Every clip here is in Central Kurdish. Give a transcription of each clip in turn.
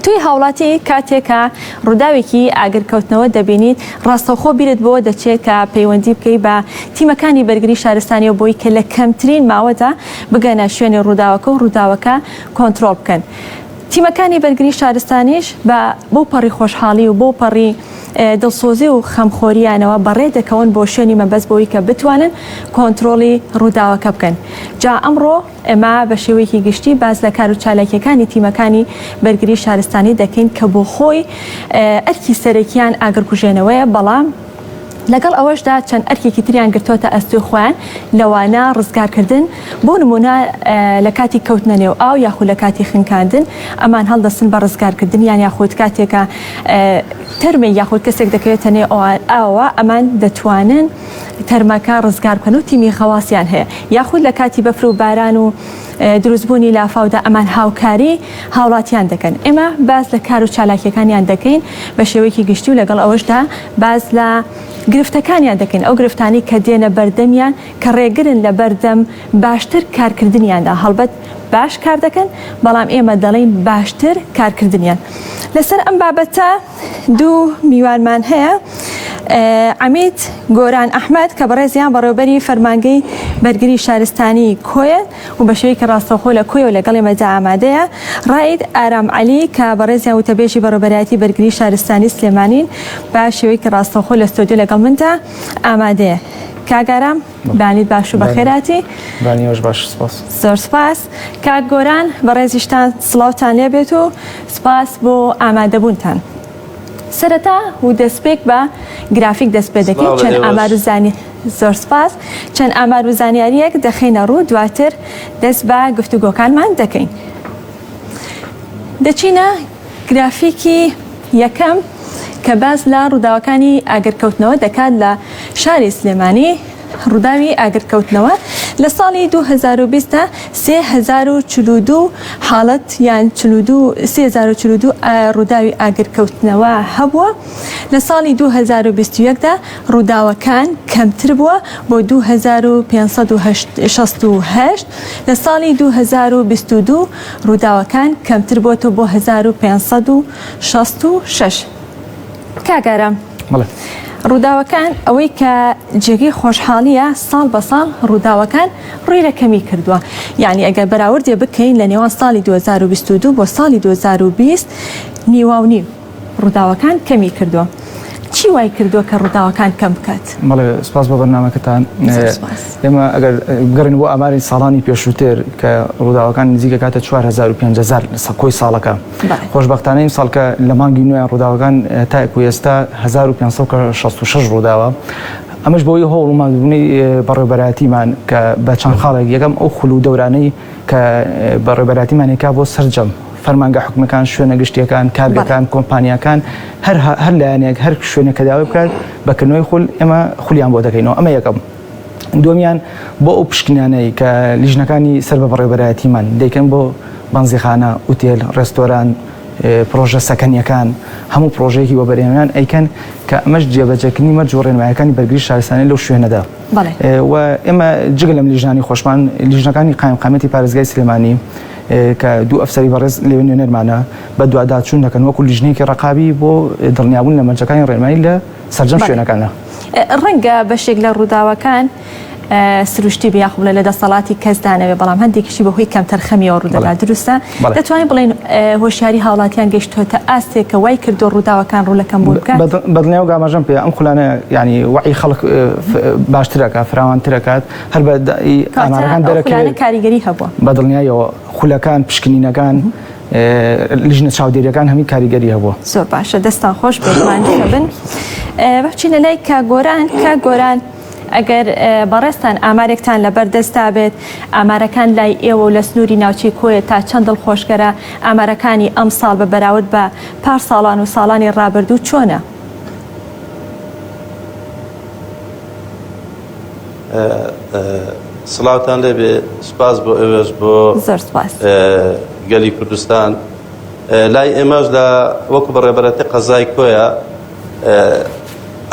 تۆی هاوڵاتی کاتێک کە ڕووداوێکی ئاگرکەوتنەوە دەبینیت ڕاستەوخۆ بیرت بۆوە دەچێت کە پەیوەندی بکەی بە تیمەکانی بەرگری شارستانیەوە بۆی کە لە کەمترین ماوەدا بگەنە شوێنی ڕووداوەکە و ڕووداوەکە کۆنترۆڵ بکەن. تیمەکانی بەرگری شارستانیش بە بەو پەڕی خۆشحاڵی و بەو پەڕی دڵسۆزی و خەمخۆریانەوە بەڕێ دەکەون بۆ شوێنی مەبەست بۆی کە بتوانن کۆنترۆڵی ڕووداوەکە بکەن. جا ئەمڕۆ ئێمە بە شێوەیەکی گشتی باس لە کار و چالاکییەکانی تیمەکانی بەرگری شارستانی دەکەین کە بۆ خۆی ئەرکی سەرەکیان ئاگرکوژێنەوەیە، بەڵام لەگەڵ ئەوەشدا چەند ئەرکێکی تریان گرتۆتە ئەستۆی خۆیان لەوانە ڕزگارکردن بۆ نمونە لە کاتی کەوتنە نێو ئاو یاخود لە کاتی خنکاندن ئەمان هەڵدەستن بە ڕزگارکردنیان یاخود کاتێکە تەرمێک یاخود کەسێک دەکەوێتە نێو ئاوەوە ئەمان دەتوانن تەرمەکە ڕزگار بکەن و تیمی غەواسیان هەیە یاخود لە کاتی بەفر و باران و دروستبوونی لافاودا ئەمان هاوکاری هاوڵاتیان دەکەن. ئێمە باس لە کار و چالاکیەکانیان دەکەین بە شێوەیەکی گشتی و لەگەڵ ئەوەشدا باس لە گرفتەکانیان دەکەین، ئەو گرفتانەی کە دێنە بەردەمیان کە ڕێگرن لە بەردەم باشتر کارکردنیاندا، هەڵبەت باش کار دەکەن بەڵام ئێمە دەڵێین باشتر کارکردنیان. لەسەر ئەم بابەتە دوو میوانمان هەیە، عەمید گۆران ئەحمەد کە بەڕێزیان بەڕێوەبەری فەرمانگەی بەرگری شارستانی کۆیەن و بە شێوەیەکی ڕاستەوخۆ لە کۆیەوە لەگەڵ ئێمەدا ئامادەیە، ڕائید ئارام عەلی کە بەڕێزیان وتەبێژی بەڕێوەبەرایەتی بەرگری شارستانی سلێمانین بە شێوەیەکی ڕاستەوخۆ لە ستۆدیۆ لەگەڵ مندا ئامادەیە. کاک ئارام بەیانیت باش و بەخێرهاتی. بەیانی ئێوەش باش سپاس. زۆر سپاس. کاک گۆران بەڕێزیشتان سڵاوتان لێبێت و سپاس بۆ ئامادەبوونتان. سەرەتا و دەستپێک بە گرافیک دەست پێ دەکەین چەند ئامار و زانی زۆر سپاس چەند ئامار و زانیاریەک دەخەینە ڕوو دواتر دەست بە گفتوگۆکانمان دەکەین. دەچینە گرافیکی یەکەم کە باس لە ڕووداوەکانی ئاگرکەوتنەوە دەکات لە شاری سلێمانی ڕووداوی ئاگرکەوتنەوە لە ساڵی 2020 دا 3042 حاڵەت یان 3042 ڕووداوی ئاگرکەوتنەوە هەبووە لە ساڵی 2021 دا ڕووداوەکان کەمتر بووە بۆ 2568 لە ساڵی 2022 ڕووداوەکان کەمتر بۆتەوە بۆ 1566. کاک ئارام بەڵێ. ڕووداوەکان ئەوەی کە جێگەی خۆشحاڵیە ساڵ بە ساڵ ڕووداوەکان ڕووی لە کەمی کردووە یعنی ئەگەر بەراوردێ بکەین لە نێوان ساڵی 2022 بۆ ساڵی 2020 نیواو نیو ڕووداوەکان کەمی کردووە چی وای کردووە کە ڕووداوەکان کەم بکات؟ بەڵێ سپاس بۆ بەرنامەکەتان. ئێمە ئەگەر بگەڕێین بۆ ئاماری ساڵانی پێشووتر کە ڕووداوەکان نزیک ئەکاتە 4000 و 5000 کۆی ساڵەکە. خۆشبەختانە ئیمساڵ کە لە مانگی نوێیان ڕووداوەکان تاکو ئێستا 1566 ڕووداوە. ئەمەش بەوەی هەوڵ و ماندووبوونەی بەڕێوەبەرایەتیمان کە بە چەند خاڵێک یەکەم ئەو خول و دەورانەی کە بەڕێوەبەرایەتیمان هێکا بۆ سەرجەم فەرمانگە حکومیەکان، شوێنە گشتیەکان، کارگەکان، کۆمپانیاکان، هەر هەر لایەنێک هەر شوێنێک کە داوای بکات بە کردنەوەی خول ئێمە خولیان بۆ دەکەینەوە ئەمە یەکەم. دووەمیان بۆ ئەو پشکنانەی کە لیژنەکانی سەر بە بەڕێوەبەرایەتیمان دەیکەن بۆ بەنزیخانە، ئوتێل، ڕێستۆران، پڕۆژە سەکەنیەکان، هەموو پڕۆژەیەکی وەبەرهێنان ئەیکەن کە ئەمەش جێبەجێکردنی مەرج و ڕێنمایەکانی بەرگری شارستانی لەو شوێنەدا. و ئێمە جگە لەم لیژنانەی خۆشمان لیژنەکانی قایمقامیەتی پارێزگای سلێمانی کە دوو ئەفسەری بەڕێز لەوێ نوێنەرمانە بەدواداچوون دەکەن وەکو لیژنەیەکی ڕەقابی بۆ دڵنیابوون لە مەرجەکانی ڕێنمایی لە سەرجەم شوێنەکانە. ڕەنگە بەشێک لە ڕووداوەکان سروشتی بێ یاخۆ بڵێ لە دەسەڵاتی کەسدا نەبێ بەڵام هەندێکیشی بەهۆی کەمتەرخەمیەوە ڕوودەدات دروستە؟ دەتوانین بڵێین هۆشیاری هاوڵاتیان گەیشتۆتە ئاستێک کە وای کردووە ڕووداوەکان ڕوو لە کەمبوون بکات؟ بەدڵنیایەوە ئاماژەم پێ ئەم خولانە یانی وەعی خەڵک باشتر ئەکات فراوانتر ئەکات هەر بە ئامارەکان دەرەکەوێت کاریگەری هەبووە. بەدڵنیایەوە خولەکان پشکنینەکان لیژنە چاودێریەکان هەمی کاریگەری هەبووە. زۆر باشە دەستان خۆش بێت ماندوو نەبن. بچینە لای کاک گۆران کاک گۆران ئەگەر بەڕێزتان ئامارێکتان لەبەر دەستدا بێت ئامارەکان لای ئێوە و لە سنووری ناوچەی کۆیە تا چەند دڵخۆشکەرە ئامارەکانی ئەمساڵ بە بەراورد بە پار ساڵان و ساڵانی ڕابردوو چۆنە؟ سڵاوتان لێبێ سوپاس بۆ ئێوەش بۆ زۆر سوپاس گەلی کوردستان لای ئێمەش لە وەکو بەڕێبەرەتی قەزای کۆیە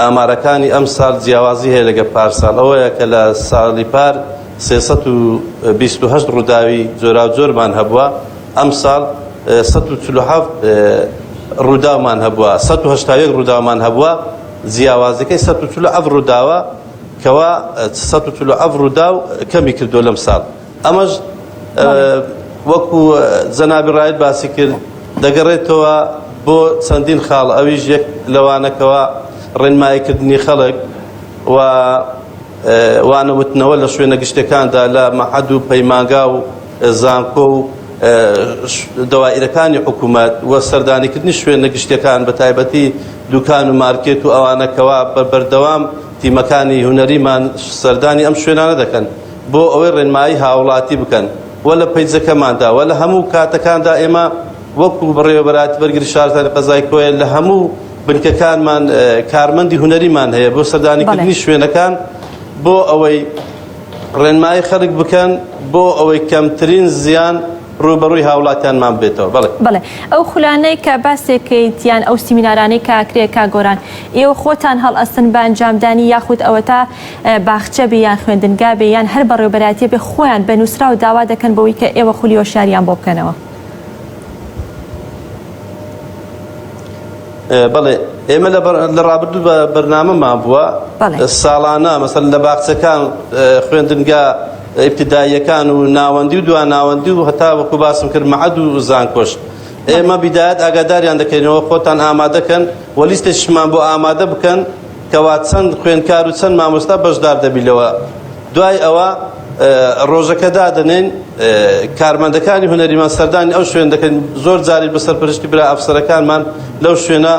ئامارەکانی ئەم ساڵ جیاوازی هەیە لەگە پار ساڵ ئەوەیە کە لە ساڵی پار 328 ڕووداوی جۆراوجۆرمان هەبووە ئەم ساڵ. 147 ڕووداومان هەبووە، 181 ڕووداومان هەبووە، جیاوازیەکەی 147 ڕووداوە کەوا 147 ڕووداو کەمی کردووە لەم ساڵ. ئەمەش وەکو جەنابی ڕائید باسی کرد دەگەڕێتەوە بۆ چەندین خاڵ ئەویش یەک لەوانەکەوە ڕێنماییکردنی خەڵک و وانەوتنەوە لە شوێنە گشتەکاندا لە مەعهەد و پەیمانگا و زانکۆ و دەوائیرەکانی حکوومەت و سەردانیکردنی شوێنە گشتەکان بە تایبەتی دوکان و مارکێت و ئەوانەکەوە بە بەردەوام تیمەکانی هونەریمان سەردانی ئەم شوێنانە دەکەن بۆ ئەوەی ڕێنمایی هاوڵاتی بکەن و لە پەیجەکەماندا و لە هەموو کاتەکاندا ئێمە وەکو بەڕێوەبەرایەتی بەرگری شارستانی قەزای کۆیە لە هەموو بنکەکانمان کارمەندی هونەریمان هەیە بۆ سەردانیکردنی شوێنەکان بۆ ئەوەی ڕێنمایی خەڵک بکەن بۆ ئەوەی کەمترین زیان ڕووبەڕووی هاوڵاتیانمان بێتەوە. بەڵێ. بەڵێ ئەو خولانەی کە باسێکەیت یان ئەو سیمینارانەی کە ئەکرێ کاک گۆران ئێوە خۆتان هەڵئەستن بە ئەنجامدانی یاخود ئەوەتا باخچە بێ یان خوێندنگا بێ یان هەر بەڕێوبەرایەتیە بێ خۆیان بە نووسراو داوا دەکەن بەوەی کە ئێوە خولی هۆشیاریان بۆ بکەنەوە؟ بەڵێ ئێمە لە ڕابردوو بە بەرنامەمان بووە ساڵانە مەسەل لە باخچەکان خوێندنگا ئیبتداییەکان و ناوەندی و دوا ناوەندی و هەتا وەکو باسم کرد مەعەد و زانکۆش ئێمە بیدایەت ئاگاداریان دەکەینەوە خۆتان ئامادەکەن و لیستێکیشمان بۆ ئامادە بکەن کەوا چەند خوێندکار و چەند مامۆستا بەشدار دەبی لەوە دوای ئەوە ڕۆژەکە دادەنێن کارمەندەکانی هونەریمان سەردانی ئەو شوێن دەکەن زۆر جاری بە سەرپەرشتی برا ئەفسەرەکانمان لەو شوێنە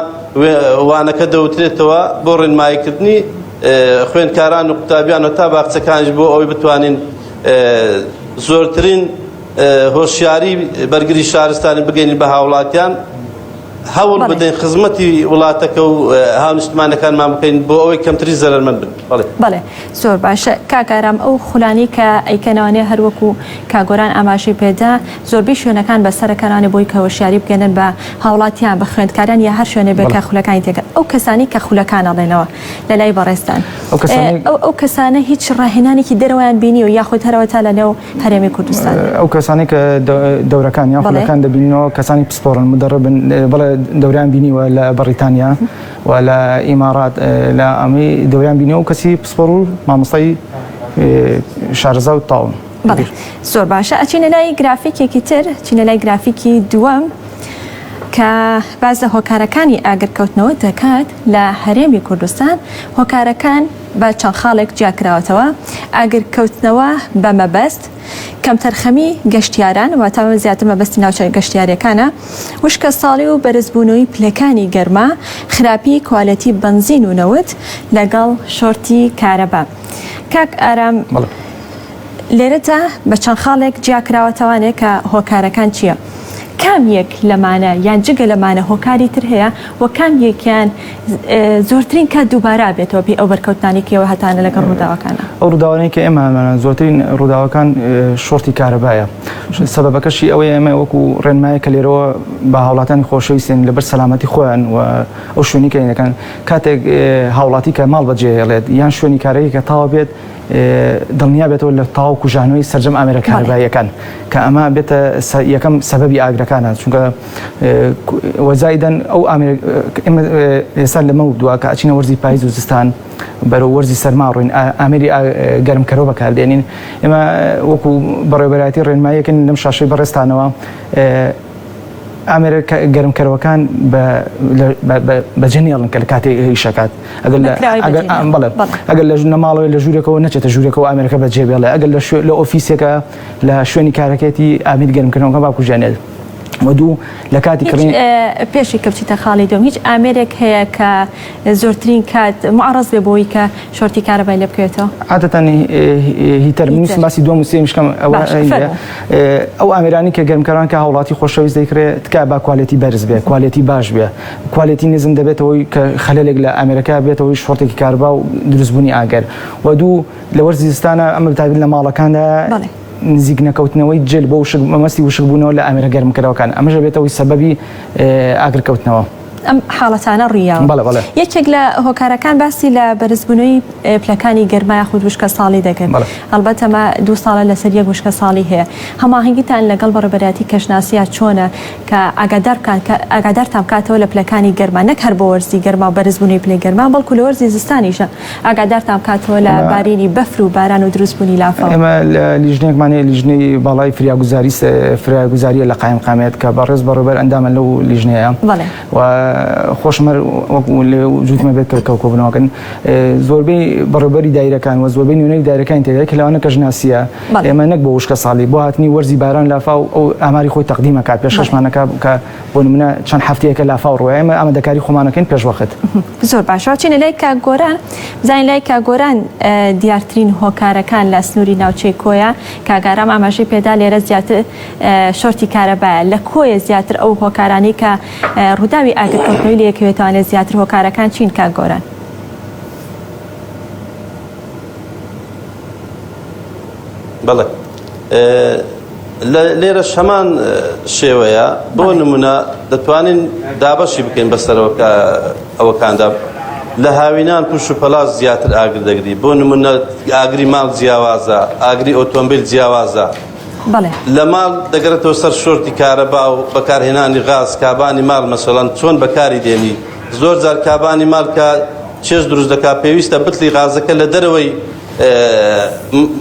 وانەکە دەوترێتەوە بۆ ڕێنماییکردنی خوێندکاران و قوتابیان و تا باخچەکانیش بۆ ئەوەی بتوانین زۆرترین هۆشیاری بەرگری شارستانی بگەین بە هاوڵاتیان هەوڵ بدەین خزمەتی وڵاتەکە و هاونیشتمانەکانمان بکەین بۆ ئەوەی کەمترین زەرەرمەند بن. بەڵێ. بەڵێ زۆر باشە کاک ئارام ئەو خولانەی کە ئەیکەنەوانێ هەر وەکو کاک گۆران ئاماژەی پێدا زۆربەی شوێنەکان بەسەرەکەنانێ بۆی کە هۆشیاری بگەنن بە هاوڵاتیان بە خوێندکاران یا هەر شوێنێ بێ کە خولەکانی تێکەن ئەو کەسانی کە خولەکان ئەڵێنەوە لە لای بەڕێزتان ئەو کەسانە هیچ ڕاهێنانێکی دەرەوەیان بینیوە یاخود هەرەوەتا لە نێو هەرێمی کوردستان. ئەو کەسانەی کە دەورەکان یان خولەکان دەبیننەوە کەسانی پسپۆڕن مدەڕبن بەڵێ دەوریان بینیوە لە بەڕیتانیا و لە ئیمارات لە ئەمەی دەوریان بینیوە و کەسی پسپۆڕ و مامۆستای شارەزا و تاون. بەڵێ زۆر باشە ئەچینە لای گرافیکێکی تر چینە لای گرافیکی دووەم کە باس لە هۆکارەکانی ئاگرکەوتنەوە دەکات لە هەرێمی کوردستان هۆکارەکان بە چەند خاڵێک جیاکراوەتەوە، ئاگرکەوتنەوە بە مەبەست، کەمتەرخەمی گەشتیاران، واتە زیاتر مەبەستی ناوچە گەشتیارییەکانە، وشکەساڵی و بەرزبوونەوەی پلەکانی گەرما، خراپی کوالێتی بەنزین و نەوت، لەگەڵ شۆرتی کارەبا. کاک ئارام لێرەدا بە چەند خاڵێک جیاکراوەتەوانێ کە هۆکارەکان چییە؟ کام یەک لەمانە یان جگە لەمانە هۆکاری تر هەیە و کام یەکیان زۆرترین کات دووبارە بێتەوە پێی ئەو بەرکەوتنانەی کە ئێوە هەتانە لەگەڵ ڕووداوەکانە؟ ئەو ڕووداوانەی کە ئێمە هەمانە زۆرترین ڕووداوەکان شۆرتی کارەبایە سەبەبەکەشی ئەوەیە ئێمە وەکو ڕێنمایە کە لێرەوە بە هاوڵاتانی خۆشەویستین لەبەر سەلامەتی خۆیان و ئەو شوێنی کە دەکەن کاتێک هاوڵاتی کە ماڵ بەجێهێڵێت یان شوێنی کارەکەی کە تەواو بێت دڵنیا بێتەوە لە تەواو کوژانەوەی سەرجەم ئامێرە کارەباییەکان کە ئەمە بێتە یەکەم سەبەبی ئاگرەکانە چونکە وەزایدەن ئەو ئامێر ئێمە ئێستا لەمە دوا کە ئەچینە وەرزی پاییز و زستان بەرەو وەرزی سەرما ڕووین ئامێری گەرمکەرەوە بەکاردێنین ئێمە وەکو بەڕێوەبەرایەتی ڕێنماییەکەن لەم شاشەی بەڕێزتانەوە ئامێرە گەرمکەرەوەکان بەجێ نێڵن کە لە کاتێک ئیشەکات ئەگەر بەڵێ ئەگەر لە ژنە ماڵەوە لە ژوورێکەوە نەچێتە ژوورێکەوە ئامێرەکە بەجێ بێڵێ ئەگەر لە لە ئۆفیسێکە لە شوێنی کارەکەیەتی ئامیر گەرمکردنەوەکە با بکوژێنێت و دوو لە کاتی کڕین پێشی کە بچیتە خاڵی دووەم هیچ ئامێرێک هەیە کە زۆرترین کات معڕەز بێ بۆی کە شۆرتی کارەبای لێ بکەوێتەوە؟ عادەتەن heater من ویستم باسی دووەم و سێیەمیش کەم ئەوە ئەو ئامێرانی کە گەرمکەران کە هاوڵاتی خۆشەویست دەیکڕێ تکایە با quality بەرز بێ quality باش بێ quality نزم دەبێتەوەی کە خەلەلێک لە ئامێرەکە بێتەوەی شۆرتێکی کارەبا و دروستبوونی ئاگەر و دوو لە وەرزی زستانە ئەمە بەتایبەت لە ماڵەکاندا نزیک نەکەوتنەوەی جل بۆ وشک مەمەستی وشکبوونەوە لە ئامێرە گەرمکەرەوەکان ئەمەش دەبێتەوەی سەبەبی ئاگرکەوتنەوە. ئەم حاڵەتانە ڕوویاوە. بەڵێ بەڵێ. یەکێک لە هۆکارەکان باسی لە بەرزبوونەوەی پلەکانی گەرما یاخود وشکە ساڵی دەکرد. بەڵێ. هەڵبەت ئەمە دوو ساڵە لەسەر یەک وشکە ساڵی هەیە. هەماهەنگیتان لەگەڵ بەڕێوەبەرایەتی کەشناسییا چۆنە کە ئاگادار بکان کە ئاگادارتان بکاتەوە لە پلەکانی گەرما نەک هەر بۆ وەرزی گەرما و بەرزبوونەوەی پلەی گەرما بەڵکو لە وەرزی زستانیشا ئاگادارتان بکاتەوە لە بارینی بەفر و باران و دروستبوونی لافاو. ئێمە لیژنەیەکمان هەیە لیژنەی باڵای فریاگوزاری فریاگوزاریە لە قایمقامیەت کە بەڕێز بەڕێوبەر ئەندامە لەو لیژنەیە و خۆشم هەر وەکو لێ جووتمە بێت کە کۆبوونەوەکەن زۆربەی بەڕێوبەری دایرەکان و زۆربەی نوێنەری دایرەکانی تێدایە کە لەوانە کەشناسیە ئێمە نەک بۆ وشکە ساڵی بۆ هاتنی وەرزی باران لافاو ئەو ئاماری خۆی تەقدیمەکات پێشکەشمانەکە کە بۆ نمونە چەند هەفتەیەکە لافاو ڕووە ئێمە ئامادەکاری خۆمانەکەین پێش وەخت. زۆر باشە بچینە لای کاک گۆران بزانین لای کاک گۆران دیارترین هۆکارەکان لە سنووری ناوچەی کۆیە کاک ئارام ئاماژەی پێدا لێرە زیاتر شۆرتی کارەبایە لە کۆیە زیاتر ئەو هۆکارانەی کە ڕووداوی ئاگرکەوتنەوەی لێکەوێتوانێت زیاتر هۆکارەکان چین کاک گۆران؟ بەڵێ لێرەش هەمان شێوەیە بۆ نمونە دەتوانین دابەشی بکەین بەسەرەوە ئەوەکاندا لە هاوینان پوش و پەلاس زیاتر ئاگر دەگری بۆ نمونە ئاگری ماڵ جیاوازە ئاگری ئۆتۆمبیل جیاوازە لە ماڵ دەگەرێتەوە سەر شۆرتی کارەبا و بەکارهێنانی غاز کابانی ماڵ مەسەڵەن چۆن بەکاری دێنی زۆر جار کابانی ماڵ کە چێژ دروست دەکات پێویستە بتلی غازەکە لە دەرەوەی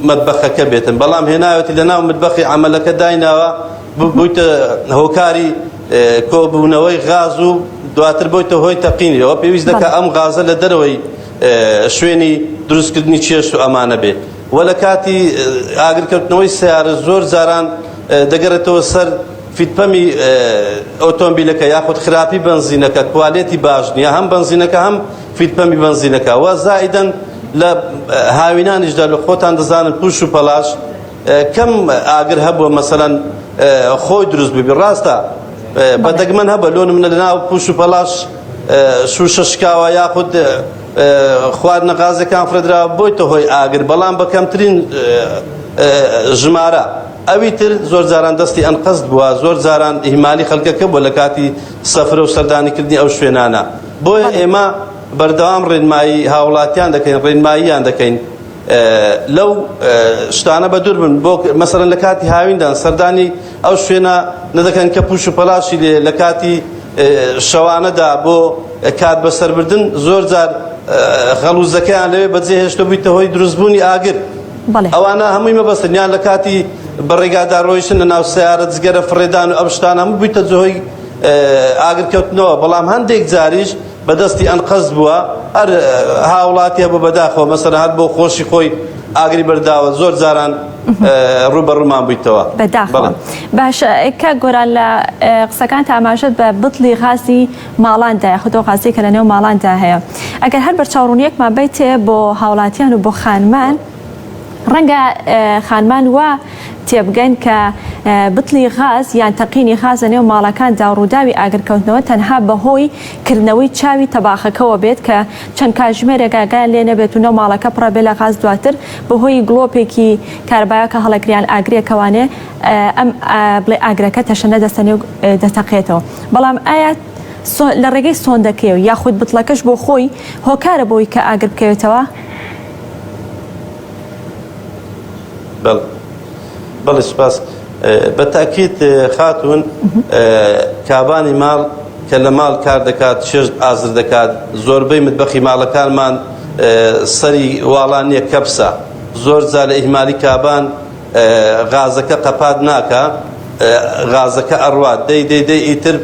مەتبەخەکە بێتن بەڵام هێناوێتی لە ناو متبەخی عەمەلەکە دایناوە بوویتە هۆکاری کۆبوونەوەی غاز و دواتر بۆیتە هۆی تەقینەوە پێویست دەکە ئەم غازە لە دەرەوەی شوێنی دروستکردنی چێشت و ئەمانە بێ و لە کاتی ئاگرکەوتنەوەی سیارە زۆر جاران دەگەڕێتەوە سەر فیتپەمی ئۆتۆمبیلەکە یاخود خراپی بەنزینەکە کوالێتی باش نییە هەم بەنزینەکە هەم فیتپەمی بەنزینەکە وە زائیدەن لە هاوینانیشدا لە خۆتان دەزانن پوش و پەڵاش کەم ئاگر هەبووە مەسەلەن خۆی دروست ببی ڕاستە بە دەگمەن هەبە لۆ نمونە لەناو پوش و پەڵاش شوشە شکاوە یاخود خواردنە غازەکان فرەدراوە بۆیتە هۆی ئاگر بەڵام بە کەمترین ژمارە ئەوی تر زۆر جاران دەستی ئەنقەست بووە زۆر جاران ئیهمالی خەڵکەکە بووە لە کاتی سەفرە و سەردانیکردنی ئەو شوێنانە بۆیە ئێمە بەردەوام ڕێنمایی هاوڵاتیان دەکەین ڕێنماییان دەکەین لەو شتانە بە دوور بن بۆ مەسەرەن لە کاتی هاویندان سەردانی ئەو شوێنە نەدەکەن کە پوش و پەلاشی لێ لە کاتی شەوانەدا بۆ کات بەسەربردن زۆر جار خەڵوزەکەیان لەوێ بەجێ هێشتە بوویتە هۆی دروستبوونی ئاگر ئەوانە هەمووی مەبەستن یان لە کاتی بەڕێگادا ڕۆیشتن لە ناو سیارە جگەرە فڕێدان و ئەم شتانە هەموو بوویتە هۆی ئاگرکەوتنەوە، بەڵام هەندێک جاریش بە دەستی ئەنقەست بووە، هەر هاوڵاتی هەبوو بەداخەوە مەسەلەن هەر بۆ خۆشی خۆی ئاگری بەرداوە، زۆر جاران ڕووبەڕوومان بوویتەوە. بەداخەوە. باشە کاک گۆران لە قسەکانتا ئاماژەت بە بتڵی غازی ماڵان دا یاخود ئەو غازەی کە لەنێو ماڵاندا هەیە ئەگەر هەر بەرچاوڕوونییەکمان بەیتێ بۆ هاوڵاتیان و بۆ خانمان، ڕەنگە خانمان وا تێبگەن کە بتڵی غاز یان تەقینی غاز لەنێو ماڵەکاندا و ڕووداوی ئاگرکەوتنەوە تەنها بەهۆی کردنەوەی چاوی تەباخەکەوە بێت کە چەند کاتژمێرێک ئاگایان لێ نەبێت و نەو ماڵەکە پڕە بێ لە غاز دواتر بەهۆی گڵۆپێکی کارەبایەوە کە هەڵەگریان ئاگرێکەوانێ ئەم بڵێ ئاگرەکە تەشەنە دەسەنێ و دەتەقێتەوە بەڵام ئایا لە ڕێگەی سۆندەکەیەوە یاخود بتڵەکەش بۆ خۆی هۆکارە بۆی کە ئاگر بکەوێتەوە؟ بەڵێ بەڵێ سوپاس. بە تاکید خاتوون کابانی ماڵ کە لە ماڵ کار دەکات چێشت ئازر دەکات زۆربەی متبەخی ماڵەکانمان سەری واڵا نییە کەپسە زۆر جار لە ئیهمالی کابان غازەکە قەپات ناکا غازەکە ئەڕوات دەی دەی دەی ئیتر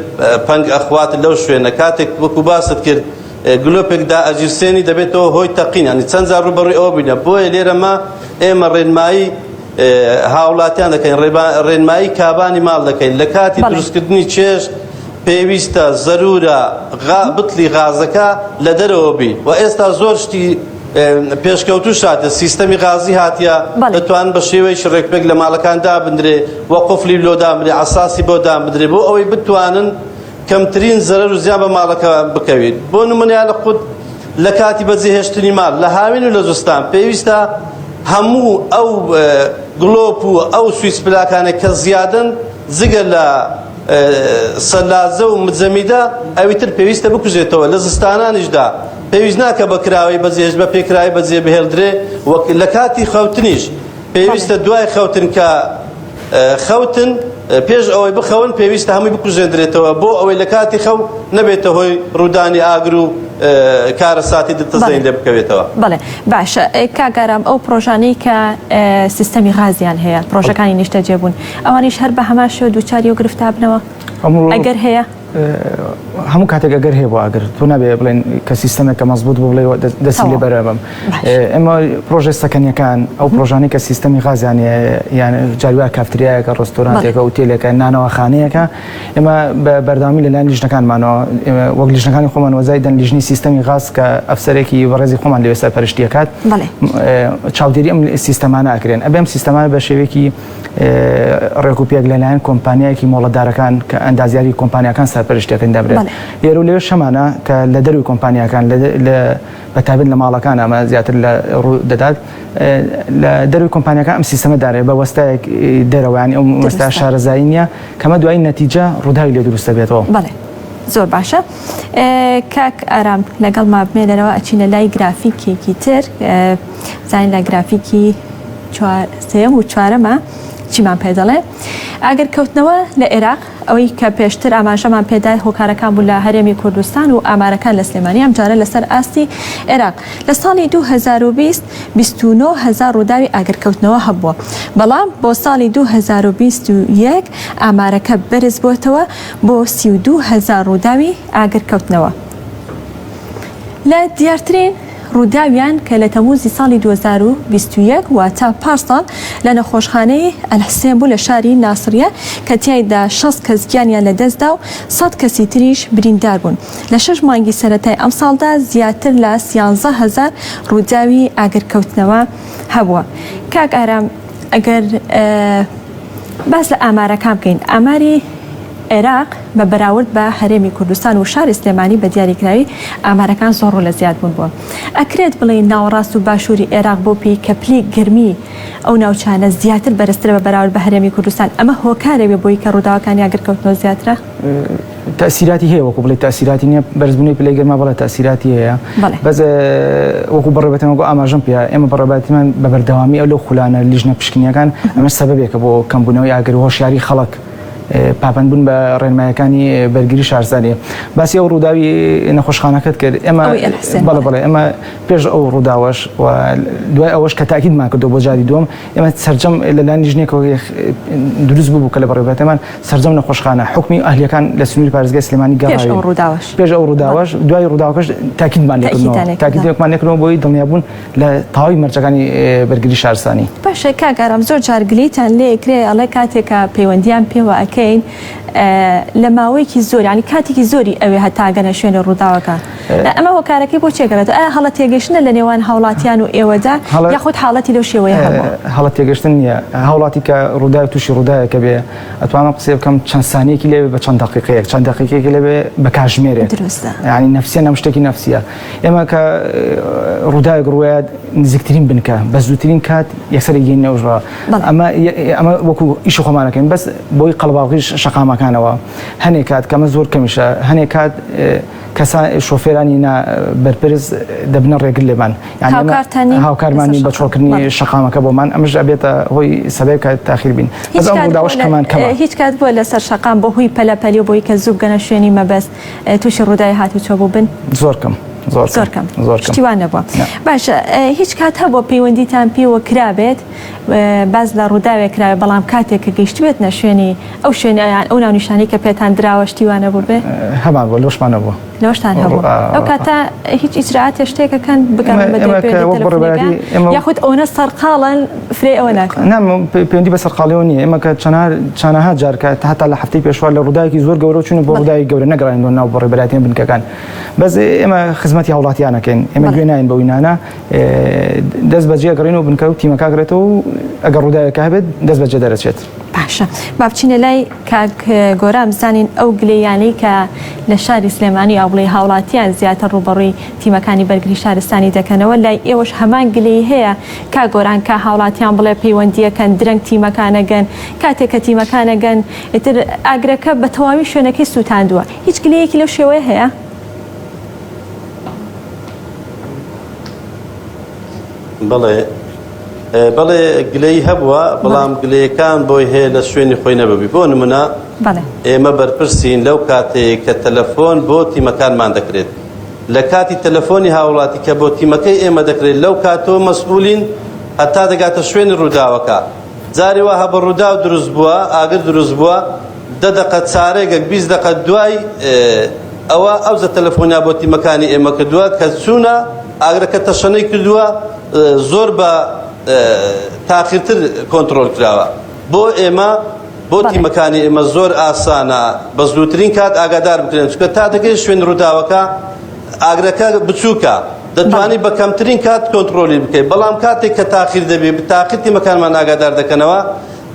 پەنگ ئەخوات لەو شوێنە کاتێک وەکو باست کرد گلۆپێک دائەگیرسێنی دەبێتەوە هۆی تەقین یانی چەند جار ڕووبەڕووی ئەوە بووینە بۆیە لێرە مە ئێمە ڕێنمایی هاوڵاتیان دەکەین ڕێنمایی کابانی ماڵ دەکەین لە کاتی دروستکردنی چێشت پێویستە زەرورە بتلی غازەکە لە دەرەوە بی و ئێستا زۆر شتی پێشکەوتوش هاتە سیستەمی غازی هاتیە دەتوان بە شێوەیەکی ڕێکپێک لە ماڵەکان دابندرێ و قفلی لۆ دابنرێ ئەساسی بۆ دابدرێ بۆ ئەوەی بتوانن کەمترین زەرەر و زیان بە ماڵەکە بکەویت بۆ نمونە لە خود لە کاتی بەجێهێشتنی ماڵ لە هاوین و لە زستان پێویستە هەموو ئەو گڵۆپ و ئەو سویس پلاکانە کە زیادن جگە لە. سەلازە و مجەمیدە ئەوی تر پێویستە بکوژێتەوە لە زستانانیشدا پێویست ناکە بە کراوەی بەجێهێشت بە پێکراوی بەجێ بهێڵدرێ و لە کاتی خەوتنیش پێویستە دوای خەوتن کە خەوتن پێش ئەوەی بخەون پێویستە هەمووی بکوژێندرێتەوە بۆ ئەوەی لە کاتی خەو نەبێتە هۆی ڕوودانی ئاگر و کارەساتی دڵتەزێن لێ بکەوێتەوە. بەڵێ باشە کاک ئارام ئەو پڕۆژانەی کە سیستەمی غازیان هەیە پڕۆژەکانی نیشتەجێبوون ئەوانیش هەر بە هەمان شێوە دووچاری ئەو گرفتە بنەوە ئەگەر هەیە؟ هەموو کاتێک ئەگەر هەیە بۆ ئاگر تۆ نابێ بڵێن کە سیستەمێک کە مەزبوط بۆ بڵێ دەستی لێ بەرەبم ئێمە پرۆژە سەکەنیەکان ئەو پرۆژانەی کە سیستەمی غازیان یان جاروار کافتریایەکە ڕێستۆرانتێکە ئوتێلێکە نانەواخانەیەکە ئێمە بە بەردەوامی لەلایەن لیژنەکانمانەوە وەک لیژنەکانی خۆمان وەزای دەن لیژنەی سیستەمی غاز کە ئەفسەرێکی بەڕێزی خۆمان لەوێ سەرپەرشتی ئەکات چاودێری ئەم سیستەمانە ئەکرێن ئەبێ ئەم سیستەمانە بە شێوەیەکی ڕێک و پێک لەلایەن کۆمپانیایەکی مۆڵەتدارەکان کە ئەندازیاری کۆمپانیاکان سەرپەرشتیەکەن دەبرێت لێرە و لەوێ شەمانە کە لە دەروی کۆمپانیاکان لە بە تایبەت لە ماڵەکان ئەمە زیاتر لە ڕوو دەدات لە دەروی کۆمپانیاکان ئەم سیستەمە دارێ بە وەستایەک دەرەوە یانی ئەو وەستا شارەزایی نییە کەمە دوایی نەتیجە ڕووداوی لێ دروست دەبێتەوە. بەڵێ زۆر باشە کاک ئارام لەگەڵ ما بمێنەرەوە ئەچینە لای گرافیکێکی تر زانین لە گرافیکی سێیەم و چوارەمە چیمان پێ دەڵێ ئاگر کەوتنەوە لە عێراق ئەوەی کە پێشتر ئاماژەمان پێدا هۆکارەکان بوو لە هەرێمی کوردستان و ئامارەکان لە سلێمانی ئەمجارە لەسەر ئاستی عێراق لە ساڵی 2020 29 هەزار ڕووداوی ئاگرکەوتنەوە هەبووە بەڵام بۆ ساڵی 2021 ئامارەکە بەرز بۆتەوە بۆ 32 هەزار ڕووداوی ئاگرکەوتنەوە. لە دیارترین ڕووداویان کە لە تەمووزی ساڵی 2021 واتە پارساڵ لە نەخۆشخانەی ئەلحسێن بوو لە شاری ناسڕیە کە تیایدا 60 کەس گیانیان لەدەستدا و 100 کەسی تریش بریندار بوون. لە شەش مانگی سەرەتای ئەمساڵدا زیاتر لە سیانزە هەزار ڕووداوی ئاگرکەوتنەوە هەبووە. کاک ئارام ئەگەر باس لە ئامارەکان بکەین، ئاماری عێراق بە بەراورد بە هەرێمی کوردستان و شاری سلێمانی بە دیاریکراوی ئامارەکان زۆر ڕوو لە زیادبوون بووە. ئەکرێت بڵێین ناوەڕاست و باشووری عێراق بەو پێی کە پلەی گەرمی ئەو ناوچانە زیاتر بەرزترە بە بەراورد بە هەرێمی کوردستان ئەمە هۆکارێک بێ بۆی کە ڕووداوەکانی ئاگرکەوتنەوە زیاترە؟ تەئسیراتی هەیە وەکو بڵێی تەئسیراتی نییە بەرزبوونەوەی پلەی گەرما بەڵێ تەئسیراتی هەیە بەس وەکو بەڕێوەبەرەکان وەکو ئاماژەم پێ ئێمە بەڕێوەبەرایەتیمان بە بەردەوامی ئەو لەو خولانە لیژنە پشکنیەکان ئەمەش سەبەبێکە بۆ کەمبوونەوەی ئاگر و هۆشیاری خەڵک پابەندبوون بە ڕێنمایەکانی بەرگری شارستانی باسی ئەو ڕووداوی نەخۆشخانەکەت کرد ئێمە بەڵێ بەڵێ ئێمە پێش ئەو ڕووداوەش و دوای ئەوەش کە تاکیدمان کردو بۆ جاری دووەم ئێمە سەرجەم لەلایەن لیژنەیەکەوە دروست بوو کە لە بەڕێوەبەرایەتیمان سەرجەم نەخۆشخانە حکومی و ئەهلیەکان لە سنووری پارێزگای سلێمانی پێش ئەو ڕووداوەش پێش ئەو ڕووداوەش دوای ڕووداوەکەش تاکیدمان لێکردنەوە تاکیدێکمان لێکردنەوە بۆی دڵنیابوون لە تەواوی مەرجەکانی بەرگری شارستانی. باشە کاک ئارام زۆر جار گلەیتان لێ ئەکرێ ئەڵێ کاتێک کە پەیوەندیان پێوە ئەکەین لە ماوەیەکی زۆر یانی کاتێکی زۆری ئەوێ هەتا ئەگەنە شوێنی ڕووداوەکە ئەمە هۆکارەکەی بۆ چێ گەڕێتەوە ئایا هەڵە تێگەشتنە لە نێوان هاوڵاتیان و ئێوەدا یاخود حاڵەتی لەو شێوەیە هەبووە؟ هەڵە تێگەشتن نییە هاوڵاتی کە ڕووداو تووشی ڕووداوێکە بێ ئەتوانم قسەی بکەم چەند سانیەکی لێ بە چەند دەقیقەیەک چەند دەقیقەیەکی لێ بێ بە کاژمێرێک دروستە یعنی نەفسیە ئەم شتێکی نەفسیە ئێمە کە ڕووداوێک ڕوویات نزیکترین بنکە بە زووترین کات یەکسەر گەینە ئەو ژوورە ئەمە ئەمە وەکو ئیشی خۆمانەکەین بەس بۆی قەڵباڵغی شەقامەکانەوە هەنێک کات کەمە زۆر کەمیشە هەنێک کات کەسان شۆفێرانی نا بەرپرس دەبنە ڕێگر لێمان هاوکارمان نین بە چۆڵکردنی شەقامەکە بۆمان ئەمەش ئەبێتە هۆی سەبەب کە تاخیر بین بەس ئەم ڕووداوەش کەمان کەمە. هیچ کات بووە لەسەر شەقام بۆ هۆی پەلە پەلی و بۆی کە زوو بگەنە شوێنی مەبەست تووشی ڕووداوی هاتوچۆ بووبن؟ زۆر کەم زۆر کەم زۆر کەم شتی وا نەبووە. باشە هیچ کات هەبووە پەیوەندیتان پێوە کرابێت باس لە ڕووداوێک کرابێت بەڵام کاتێک کە گەیشتبێتنە شوێنی ئەو شوێنە یان ئەو ناونیشانەی کە پێتان دراوە شتی وا نەبووبێ؟ هەمان بووە لەوەشمان نەبووە. لەوەشتان هەبووە. ئەو کاتە هیچ ئیجرائاتێ شتێکەکەن بگەڕێن بە دوای پەیوەندی تەلەفۆنیەکە یاخود ئەوەنە سەرقاڵن فرەی ئەوە ناکەن؟ نا پەیوەندی بە سەرقاڵیەوە نییە ئێمە کە چەنەها جار کە هەتا لە هەفتەی پێشوە لە ڕووداوێکی زۆر گەورە چوون بۆ ڕووداوی گەورە نەگەڕاینەوە ناو بەڕێوەبەرایەتیە بنکەکان بەس ئێمە خزمەتی هاوڵاتیان ئەکەین ئێمە گوێ ناین بەو نانە دەست بەجێ گەڕین و بنکە و تیمەکە گرێتەوە و ئەگەر ڕووداوێکە هەبێت دەست بەجێ دەرەچێت. باشە با بچینە لای کاک گۆران بزانین ئەو گلەییانەی کە لە شاری سلێمانی ئەو بڵێ هاوڵاتیان زیاتر ڕووبەڕووی تیمەکانی بەرگری شارستانی دەکەنەوە لای ئێوەش هەمان گلەیی هەیە کاک گۆران کە هاوڵاتیان بڵێ پەیوەندیەکەن درەنگ تیمەکانەگەن کاتێک کە تیمەکانەگەن ئیتر ئاگرەکە بە تەواوی شوێنەکەی سووتاندووە هیچ گلەیەکی لەو شێوەیە هەیە؟ بەڵێ بەڵێ گلەی هەبووە بەڵام گلەیەکان بۆی هەیە لە شوێنی خۆی نەببی بۆ نمونە ئێمە بەرپرسین لەو کاتەیە کە تەلەفۆن بۆ تیمەکانمان دەکرێت لە کاتی تەلەفۆنی هاوڵاتی کە بۆ تیمەکەی ئێمە دەکرێت لەو کاتەوە مەسئولین هەتا دەگاتە شوێنی ڕووداوەکە جاری وا هەبوو ڕووداو دروست بووە، ئاگر دروست بووە، دە دەقە چارێگەک 20 دەقە دوای ئەوە ئەوجە تەلەفۆنیان بۆ تیمەکانی ئێمە کردووە کە چوونە ئاگرەکە تەشەنەی کردووە زۆر بە تاخیرتر کۆنتڕۆل کراوە بۆ ئێمە بۆ تیمەکانی ئێمە زۆر ئاسانە بە زووترین کات ئاگادار بکرێن چونکە تا دەگەی شوێن ڕووداوەکە ئاگرەکە بچووکە دەتوانی بە کەمترین کات کۆنتڕۆلی بکەیت، بەڵام کاتێک کە تاخیر دەبێت، تاخیر تیمەکانمان ئاگادار دەکەنەوە،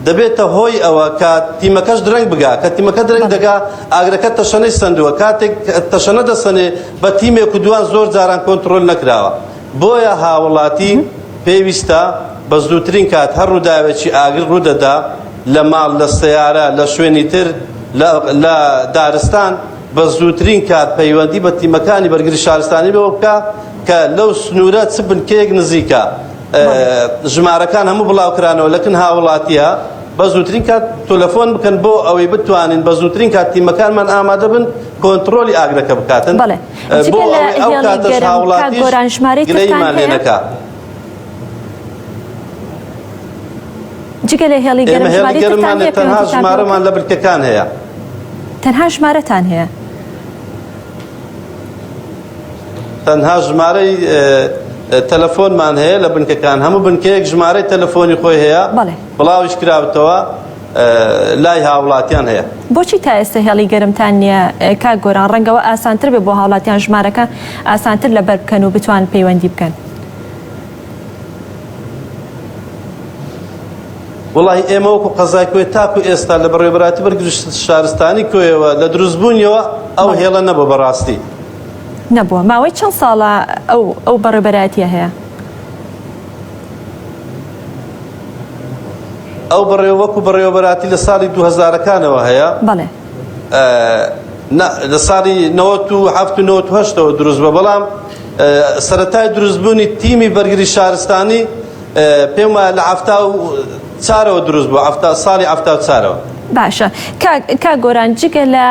دەبێتە هۆی ئەوە کە تیمەکەش درەنگ بگا، کە تیمەکە درەنگ دەگا ئاگرەکە تەشەنەی سەندووە، کاتێک تەشەنە دەسەنێ بە تیمێک و دووان زۆر جاران کۆنتڕۆل نەکراوە، بۆیە هاوڵاتی پێویستە بە زووترین کات هەر ڕووداوێکی ئاگر ڕوودەدا لە ماڵ، لە سەیارە، لە شوێنی تر، لە دارستان، بە زووترین کات پەیوەندی بە تیمەکانی بەرگری شارستانی بەوە بکە کە لەو سنوورە چ بنکەیەک نزیکە ژمارەکان هەموو بڵاوکرانەوە لەکن هاوڵاتیە بە زووترین کات تەلەفۆن بکەن بۆ ئەوەی بتوانین بە زووترین کات تیمەکانمان ئامادە بن کۆنتڕۆلی ئاگرەکە بکاتن بۆ ئەوەی ئەو کاتەش هاوڵاتیش گلەییمان لێ نەکا. جگە لە هێڵی گەرم ئێمە هێڵی ژمارەی ترتان گەرممان هەیە تەنها پەیوەندیتان پێوە ژمارەمان بکەن؟ لە بنکەکان هەیە. تەنها ژمارەتان هەیە؟ تەنها ژمارەی تەلەفۆنمان هەیە لە بنکەکان هەموو بنکەیەک ژمارەی تەلەفۆنی خۆی هەیە بەڵێ. بڵاویش کراوتەوە لای هاوڵاتیان هەیە. بۆچی تا ئێستا هێڵی گەرمتان نییە کاک گۆران ڕەنگەوە ئاسانتر بێ بۆ هاوڵاتیان ژمارەکە ئاسانتر لەبەر بکەن و بتوان پەیوەندی بکەن؟ وەڵاهی ئێمە وەکو قەزای کۆیە تاکو ئێستا لە بەڕێوەبەرایەتی بەرگری شارستانی کۆیەوە لە دروستبوونیەوە ئەو هێڵە نەبووە بەڕاستی. نەبووە. ماوەی چەند ساڵە ئەو ئەو بەڕێوەبەرایەتیە هەیە؟ ئەو بەڕێوە وەکو بەڕێوەبەراتی لە ساڵی دوو هەزارەکانەوە هەیە. بەڵێ. نا لە ساڵی 97 و 98ەوە دروست بووە بەڵام سەرەتای دروستبوونی تیمی بەرگری شارستانی پێم وایە لە حەفتا و چارەوە دروست بووە حەفتا ساڵی حەفتا و چارەوە. باشە کاک کاک گۆران جگە لە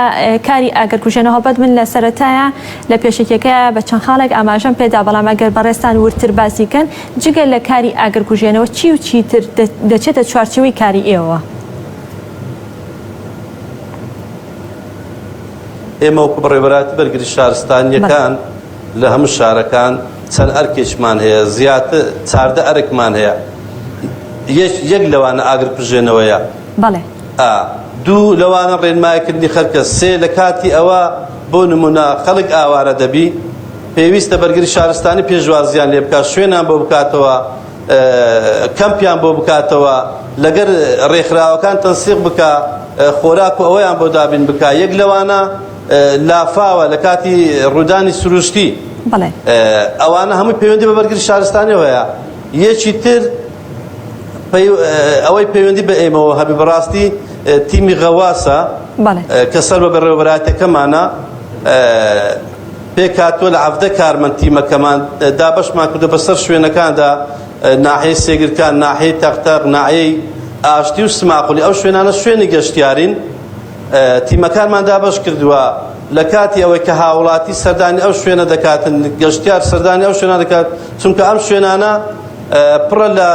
کاری ئاگرکوژێنەوە هەڵبەت من لە سەرەتایە لە پێشەکیەکەیا بە چەند خاڵێک ئاماژەم پێدا بەڵام ئەگەر بەڕێزتان وردتر باسی کەن جگە لە کاری ئاگرکوژێنەوە چی و چیتر دەچێتە چوارچێوەی کاری ئێوەوە؟ ئێمە وەکو بەڕێوەبەرایەتی بەرگری شارستانییەکان لە هەموو شارەکان چەند ئەرکێکمان هەیە زیاتر 14 ئەرکمان هەیە یەک لەوانە ئاگرکوژێنەوەیە بەڵێ دوو لەوانە ڕێنمایکردنی خەلکە سێ لە کاتی ئەوە بۆ نمونە خەڵک ئاوارە دەبی پێویستە بەرگری شارستانی پێشوازیان لێ بکات شوێنان بۆ بکاتەوە کەمپیان بۆ بکاتەوە لەگەر ڕێکخراوەکان تەنسیق بکا خۆراک و ئەوەیان بۆ دابین بکا یەک لەوانە لافاوە لە کاتی ڕوودانی سروشتی ئەوانە هەمووی پەیوەندی بە بەرگری شارستانیەوە هەیە یەکی تر ئەوەی پەیوەندی بە ئێمەوە هەبی بەڕاستی تیمی غەواسە کە سەر بە بەڕێوەبەرایەتەکەمانە پێکهاتووە لە 17 کارمەند تیمەکەمان دابەشمان کردووە بەسەر شوێنەکاندا ناحیەی سێگرکان، ناحیەی تەقتەق، ناحیەی ئاشتی و سماقولی ئەو شوێنانە شوێنی گەشتیارین تیمەکانمان دابەش کردووە لە کاتی ئەوەی کە هاوڵاتی سەردانی ئەو شوێنە دەکاتن گەشتیار سەردانی ئەو شوێنە دەکات چونکە ئەم شوێنانە پڕە لە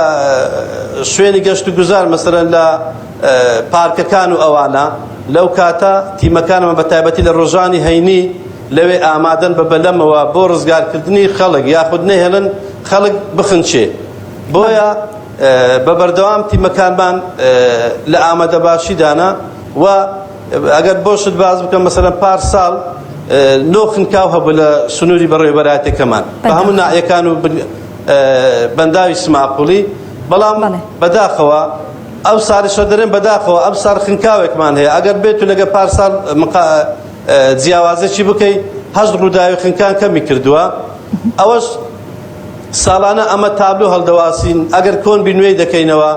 شوێنی گەشت و گوزار مەسەلەن لە پارکەکان و ئەوانە لەو کاتە تیمەکانمان بە تایبەتی لە ڕۆژانی هەینی لەوێ ئامادەن بە بەلەمەوە بۆ ڕزگارکردنی خەڵک یاخود نەهێڵن خەڵک بخنچێ بۆیە بە بەردەوام تیمەکانمان لە ئامادەباشیدانە و ئەگەر بۆشت باس بکەم مەسەلەن پار ساڵ نۆ خنکاو هەبوو لە سنووری بەڕێوەبەرایەتەکەمان بە هەموو ناحیەکان و بەنداوی سماقوڵی بەڵام بەداخەوە. ئەو ساڵیشە دەرێن بەداخەوە ئەم ساڵ خنکاوێکمان هەیە ئەگەر بێت و لەگە پار ساڵ جیاوازێکی بکەی هەشت ڕووداوی خنکان کەمی کردووە ئەوەش ساڵانە ئەمە تابلۆ هەڵدەواسین ئەگەر کۆن بی نوێی دەکەینەوە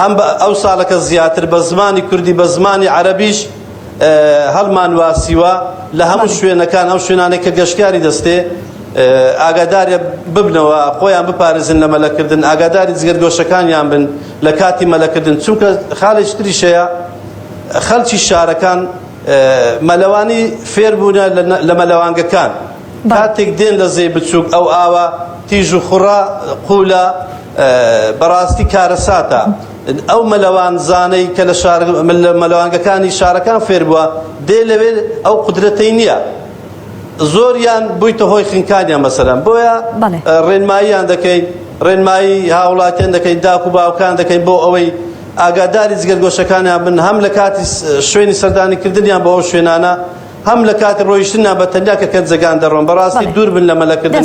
هەم بە ئەو ساڵەکە زیاتر بە زمانی کوردی بە زمانی عەرەبیش هەڵمان واسیوە لە هەموو شوێنەکان ئەو شوێنانەی کە گەشتیاری دەستێ ئاگادار ببنەوە خۆیان بپارێزن لە مەلەکردن ئاگاداری جگەرگۆشەکانیان بن لە کاتی مەلەکردن چونکە خاڵێکی تریش هەیە خەڵکی شارەکان مەلەوانی فێر بوونە لە مەلەوانگەکان کاتێک دێن لە زێی بچووک ئەو ئاوە تیژ و خوڕە قولە بەڕاستی کارەساتە ئەو مەلەوان زانەی کە لە شار مەلەوانگەکانی شارەکان فێر بووە دێ لەوێ ئەو قودرەتەی نییە زۆریان بوویتە هۆی خنکانیان مەسەلەن بۆیە ڕێنماییان دەکەین ڕێنمایی هاوڵاتیان دەکەین داک و باوکان دەکەین بۆ ئەوەی ئاگاداری جگەرگۆشەکانیان بن هەم لە کاتی شوێنی سەردانیکردنیان بۆ ئەو شوێنانە هەم لە کاتی ڕۆیشتنیان بە تەنیا کە کەنجەگان دەڕۆن بەڕاستی دوور بن لە مەلەکردن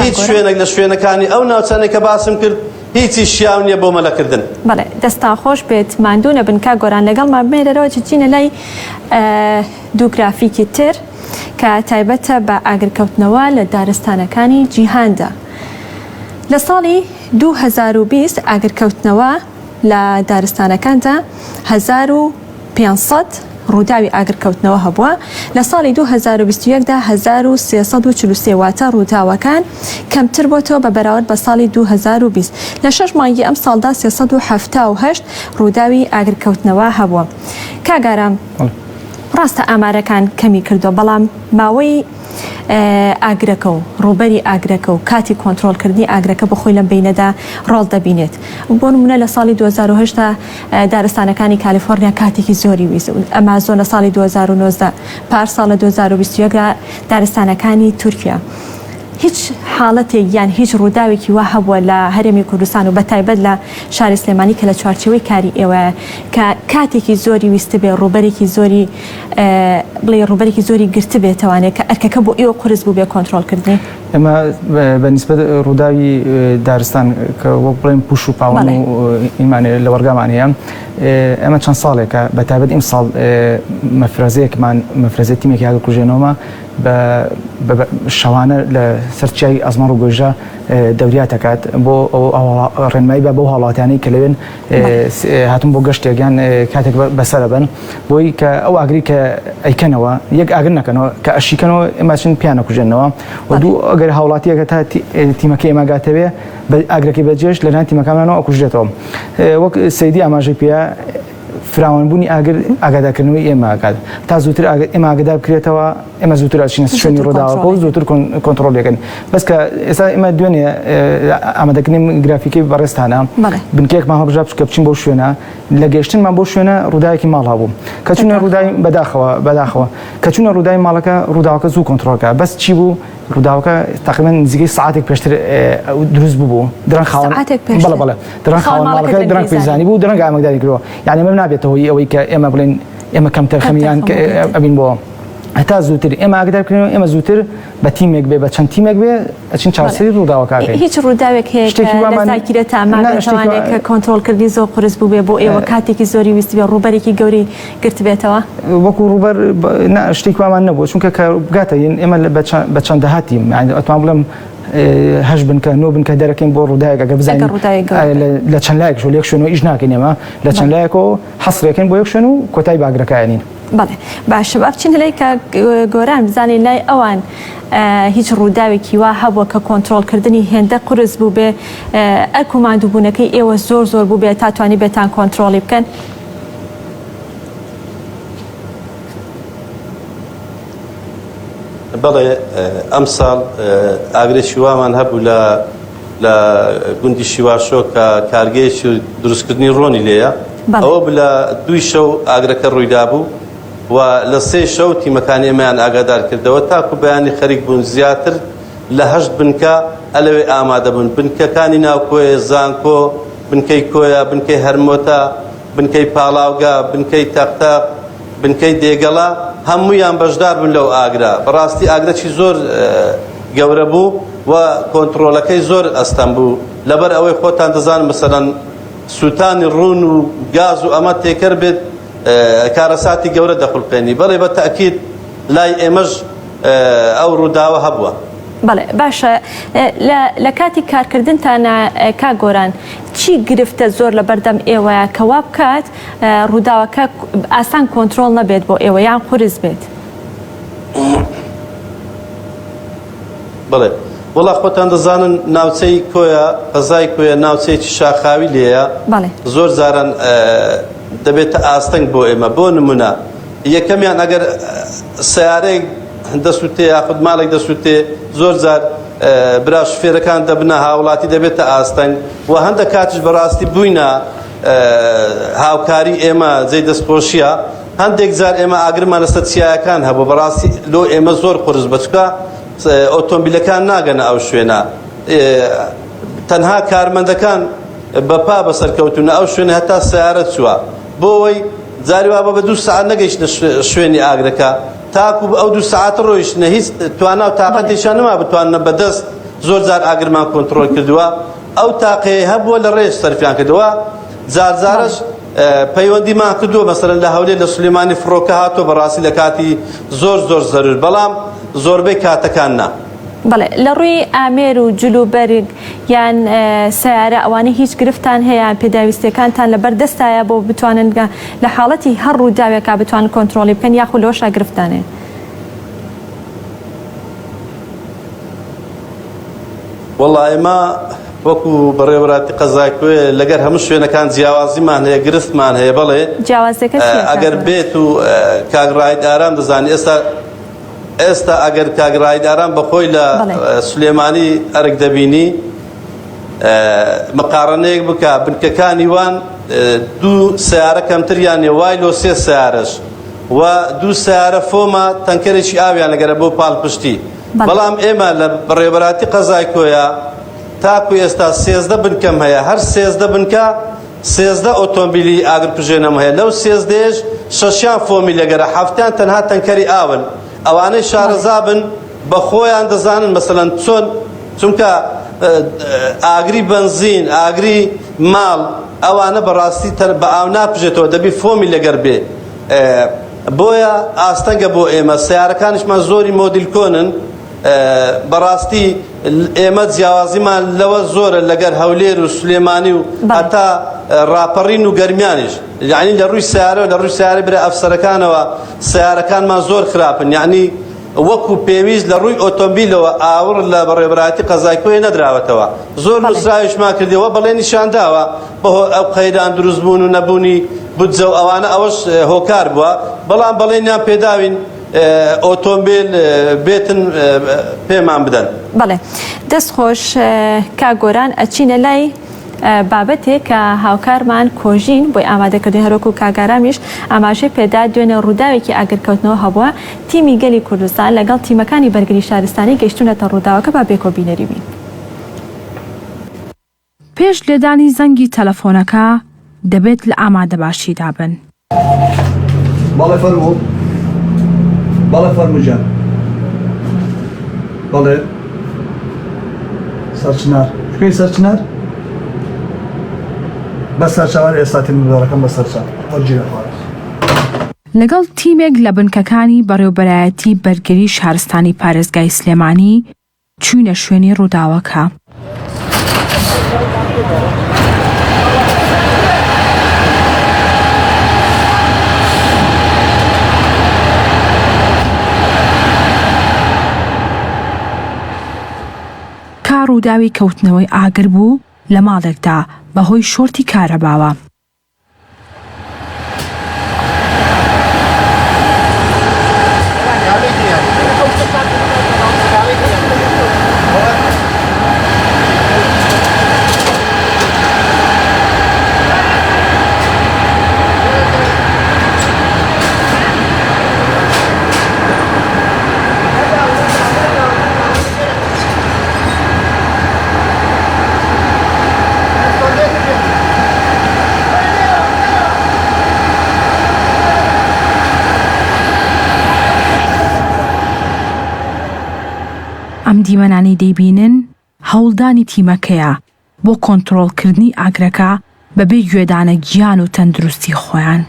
هیچ شوێنێک لە شوێنەکانی ئەو ناوچانەی کە باسم کرد هیچی شیاو نییە بۆ مەلەکردن. بەڵێ دەستان خۆش بێت ماندوو نەبن کاک گۆران لەگەڵمان بمێنەرەوە چچینە لای دوو گرافیکی تر کە تایبەتە بە ئاگرکەوتنەوە لە دارستانەکانی جیهاندا. لە ساڵی 2020 ئاگرکەوتنەوە لە دارستانەکاندا 1500 ڕووداوی ئاگرکەوتنەوە هەبووە، لە ساڵی 2021 دا 1343 واتە ڕووداوەکان کەمتر بۆتەوە بە بەراورد بە ساڵی 2020. لە شەش مانگی ئەمساڵدا 378 ڕووداوی ئاگرکەوتنەوە هەبووە. کاک ئارام ڕاستە ئامارەکان کەمی کردووە، بەڵام ماوەی ئاگرەکە و ڕووبەری ئاگرەکە و کاتی کۆنترۆڵکردنی ئاگرەکە بە خۆی لەم بەینەدا ڕۆڵ دەبینێت. بۆ نموونە لە ساڵی 2008 دا دارستانەکانی کالیفۆرنیا کاتێکی زۆری ویست، ئەمازۆن لە ساڵی 2019، پار ساڵ لە 2021 دا دارستانەکانی تورکیا. هیچ حاڵەتێک یان هیچ ڕووداوێکی وا هەبووە لە هەرێمی کوردستان و بەتایبەت لە شاری سلێمانی کە لە چوارچێوەی کاری ئێوەیە کە کاتێکی زۆری ویستبێ ڕووبەرێکی زۆری بڵێ ڕووبەرێکی زۆری گرتبێتەوانێ کە ئەرکەکە بۆ ئێوە قورس بووبێ کۆنترۆڵکردنی؟ ئێمە بە نیسبەت ڕووداوی دارستان کە وەک بڵێن پوش و پاوان و ئیمانێ لە وەرگامان هەیە ئێمە چەند ساڵێکە بە تایبەت ئیمساڵ مەفرەزەیەکمان مەفرەزەی تیمێکی ئاگرکوژێنەوەمە بە شەوانە لە سەر چیای ئەزمەڕ و گۆیژە دەوریات دەکات بۆ ڕێنمایی بە بەو هاوڵاتیانەی کە لەوێن هاتون بۆ گەشتێک یان کاتێک بەسەرە بن بۆی کە ئەو ئاگری کە ئەیکەنەوە یەک ئاگر نەکەنەوە کە ئەشیکەنەوە ئێمە چن پیانە کوژێنەوە و دوو ئەگەر هاوڵاتیەکە تا تیمەکە ئێمە گاتەوێ ئاگرەکەی بەجێش لەلایەن تیمەکانمانەوە ئەکوژرێتەوە وەک سەیدی ئاماژەی پێ فراوانبوونی ئاگر ئاگادارکردنەوەی ئێمە ئەکات تا زووتر ئێمە ئاگادار بکرێتەوە ئێمە زووتر ئەچینە شوێنی ڕووداوەکە و زووتر کۆنتڕۆڵ دەکەن بەس کە ئێستا ئێمە دوێنێ ئامادەکردنی گرافیکی بەڕێزتانە بنکەیەکمان هەڵبژارد چونکە بچین بۆ شوێنە لە گەیشتنمان بۆ شوێنە ڕووداوێکی ماڵ هەبوو کە چوونە ڕووداوی بەداخەوە بەداخەوە کە چوونە ڕووداوی ماڵەکە ڕووداوەکە زوو کۆنتڕۆڵ کرا بەس چی بوو ڕووداوەکە تقریبا نزیکەی سەعاتێک پێشتر دروست ببوو درەنگ خاوەن سەعاتێک پێشتر بەڵێ بەڵێ درەنگ خاوەن ماڵەکە درەنگ پێی زانی بوو درەنگ ئامادەی کردووە یعنی ئەمە نابێتە هۆی ئەوەی کە ئێمە بڵێن ئێمە کەمتەرخەمی یان ئەبین بۆ هەتا زووتر ئێمە ئاگدار بکرێنەوە ئێمە زووتر بە تیمێک بێ بە چەند تیمێک بێ ئەچین چارەسەری ڕووداوەکە ئەکەین. هیچ ڕووداوێک هەیە کە لە زاکیرەتا مابێتەوانێ کە کۆنترۆڵکردنی زۆر قورس بووبێ بۆ ئێوە کاتێکی زۆری ویستبێ ڕووبەرێکی گەورەی گرتبێتەوە؟ وەکو ڕووبەر نا شتێکی وامان نەبووە چونکە کە بگاتە ئێمە بە چەندەها تیم یانی ئەتوانم بڵێم هەشت بنکە نۆ بنکە دەرەکەین بۆ ڕووداوێک ئەگەر بزانین لە چەند لایەک لە یەک شوێنەوە ئیش ناکەین ئێمە لە چەند لایەکەوە حەسرێکن بۆ یەک شوێن و کۆتای باگرەکە ئەنین. بەڵێ باشە با بچینە لای کاک گۆران بزانین لای ئەوان هیچ ڕووداوێکی وا هەبووە کە کۆنترۆڵکردنی هێندە قورس بووبێ ئەرک و ماندووبوونەکەی ئێوە زۆر زۆر بووبێ تا توانیبێتان کۆنترۆڵی بکەن؟ بەڵێ ئەمساڵ ئاگرێکی وامان هەبوو لە لە گوندی شیواشۆ کە کارگەیەکی دروستکردنی ڕۆنی لێیە ئەوە بوو لە دووی شەو ئاگرەکە ڕوویدابوو و لە سێ شەو تیمەکانی ئێمەیان ئاگادار کردەوە تاکو بەیانی خەریک بوون زیاتر لە هەشت بنکە ئەلەوێ ئامادە بوون بنکەکانی ناوکۆیە زانکۆ بنکەی کۆیە بنکەی هەرمۆتە بنکەی پاڵاوگە، بنکەی تەقتەق، بنکەی دێگەڵە، هەموویان بەشدار بوون لەو ئاگرە. بەڕاستی ئاگرەکی زۆر گەورە بوو و کۆنتڕۆڵەکەی زۆر ئەستەم بوو. لەبەر ئەوەی خۆتان دەزانن مەسەلەن سووتانی ڕوون و گاز و ئەمە تێکەر بێت کارەساتی گەورە دەخولقێنی. بەڵێ بە تەئکید لای ئێمەش ئەو ڕووداوە هەبووە. بەڵێ باشە لە لە کاتی کارکردنتانا کاک گۆران چی گرفتە زۆر لە بەردەم ئێوەیە کە وا بکات ڕووداوەکە ئاسان کۆنترۆڵ نەبێت بۆ ئێوە یان قورس بێت؟ بەڵێ وەڵا خۆتان دەزانن ناوچەی کۆیە قەزای کۆیە ناوچەیەکی شاخاوی لێیە زۆر جاران دەبێتە ئاستەنگ بۆ ئێمە بۆ نمونە یەکەمیان ئەگەر سیارەیەک دەسووتێ یاخود ماڵێک دەسووتێ زۆر جار برا شوفێرەکان دەبنە هاوڵاتی دەبێتە ئاستەنگ و هەندە کاتیش بەڕاستی بووینە هاوکاری ئێمە جێی دەستخۆشیە هەندێک جار ئێمە ئاگرمان لەسەر چیایەکان هەبوو بەڕاستی لۆ ئێمە زۆر قورس بە چکە ئۆتۆمبیلەکان ناگەنە ئەو شوێنە تەنها کارمەندەکان بەپا بەسەرکەوتونە ئەو شوێنە هەتا سیارە چووە بۆ ئەوەی جاری وا بە دوو سەعات نەگەیشتە شوێنی ئاگرەکە تاکو ئەو دوو سەعاتە ڕۆیشتنە هیچ توانا و تاقەتێکیان نەما بتوانن بەدەست زۆر جار ئاگرمان کۆنتڕۆل کردووە ئەو تاقەیە هەبووە لە ڕێژ سەرفیان کردووە جارجارەش پەیوەندیمان کردووە مەسەلەن لە هەولێر لە سلێمانی فڕۆکە هاتووە بەڕاستی لە کاتی زۆر زۆر زەرور بەڵام زۆربەی کاتەکان نا. بەڵێ لە ڕووی ئامێر و جل و بەرگ یان سەیارە ئەوانە هیچ گرفتان هەیە یان پێداویستیەکانتان لەبەر دەستایە بۆ بتوانن لە حاڵەتی هەر ڕووداوێکا بتوانن کۆنترۆڵی بکەن یاخود لەوەشا گرفتان هەیە؟ وەڵا ئێمە وەکو بەڕێوەبەراتی قەزای کۆیە لەگەر هەموو شوێنەکان جیاوازیمان هەیە گرفتمان هەیە بەڵێ جیاوازەکە چییە کاک ئەگەر ڕائید؟ بێت و کاک ڕائید ئارام دەزانی ئێستا ئێستا ئەگەر کاک ڕائید ئارام بەخۆی لە بەڵێ. سلێمانی ئەرک دەبینی مقارنەیەک بکە بنکەکانی وان دوو سیارە کەمتریان نیە وای لۆ سێ سیارەش و دوو سیارە فۆمە تەنکەرێکی ئاویان لەگەرە بۆ پاڵپشتی بەڵام ئێمە لە بەڕێوەبەراتی قەزای کۆیە تاکو ئێستا 13 بنکەم هەیە هەر 13 بنکە 13 ئۆتۆمبیلی ئاگرکوژێنەم هەیە لەو سێزدەیەش شەشیان فۆمی لەگەرە حەفتیان تەنها تەنکەری ئاون ئەوانەی شارەزا بن بە خۆیان دەزانن مەسەلەن چۆن چونکە ئاگری بەنزین ئاگری ماڵ ئەوانە بەڕاستی بە ئاو ناکوژێتەوە دەبی فۆمی لەگەر بێ بۆیە ئاستەنگە بۆ ئێمە سەیارەکانیشمان زۆری مۆدیل کۆنن بەڕاستی ئێمە جیاوازیمان لەوە زۆرە لەگەر هەولێر و سلێمانی و هەتا ڕاپەڕین و گەرمیانیش یعنی لە ڕووی سیارە لە ڕووی سیارە برا ئەفسەرەکانەوە سیارەکانمان زۆر خراپن یعنی وەکو پێویست لە ڕووی ئۆتۆمبیلەوە ئاوڕ لە بەڕێوەبەرایەتی قەزای کۆیە نەدراوەتەوە زۆر نووسراویشمان کردەوە بەڵێنیشان داوە بەهۆی ئەو قەیران دروستبوون و نەبوونی بودجە و ئەوانە ئەوەش هۆکار بووە، بەڵام بەڵێنیان پێداوین ئۆتۆمبێل بێتن پێمان بدەن. بەڵێ دەست خۆش کاک گۆران ئەچینە لای بابەتێک کە هاوکارمان کۆژین بۆی ئامادەکردوین هەروەکو کاک ئارامیش ئاماژەی پێدا دوێنێ ڕووداوێکی ئاگرکەوتنەوە هەبووە تیمی گەلی کوردستان لەگەڵ تیمەکانی بەرگری شارستانی گەیشتونەتە ڕووداوەکە با بێکەوە بینەری بین. پێش لێدانی زەنگی تەلەفۆنەکە دەبێت لە ئامادەباشیدا بن. بەڵێ فەرموو بەڵێ فەرموو گیان بەڵێ سەرچنار کوێی سەرچنار بە سەرچاوان ئێستا تیم منداڵەکەم بە سەرچاو وەرگیرە خوارد. لەگەڵ تیمێک لە بنکەکانی بەڕێوبەرایەتی بەرگری شارستانی پارێزگای سلێمانی چووینە شوێنی ڕووداوەکە. کا ڕووداوی کەوتنەوەی ئاگر بوو لە ماڵێکدا بەهۆی شۆرتی کارەباوە. ئەم دیمەنانەی دەیبینن هەوڵدانی تیمەکەیە بۆ کۆنتڕۆڵکردنی ئاگرەکە. بەبێ گوێدانە گیان و تەندروستی خۆیان.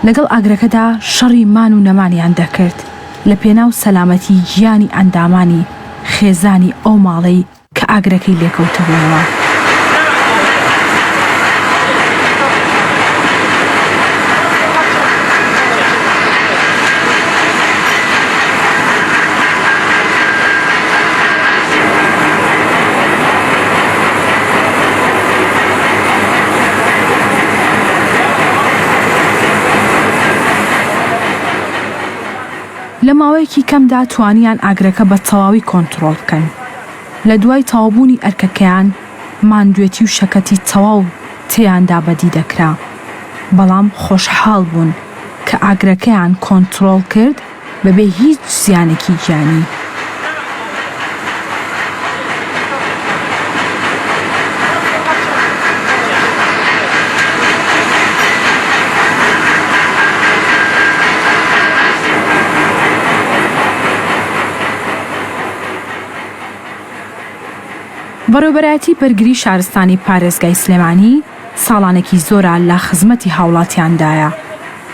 لەگەڵ ئاگرەکەدا شەڕی مان و نەمانیان دەکرد لە پێناو سەلامەتی گیانی ئەندامانی خێزانی ئەو ماڵەی کە ئاگرەکەی لێکەوتبووەوە. لە ماوەیەکی کەمدا توانیان ئاگرەکە بە تەواوی کۆنتڕۆڵ بکەن. لە دوای تەواوبوونی ئەرکەکەیان ماندوێتی و شەکەتی تەواو تێیاندا بەدی دەکرا، بەڵام خۆشحاڵ بوون کە ئاگرەکەیان کۆنتڕۆڵ کرد بەبێ هیچ زیانێکی گیانی. بەڕێوەبەرایەتی بەرگری شارستانی پارێزگای سلێمانی ساڵانێکی زۆرە لە خزمەتی هاوڵاتیاندایە،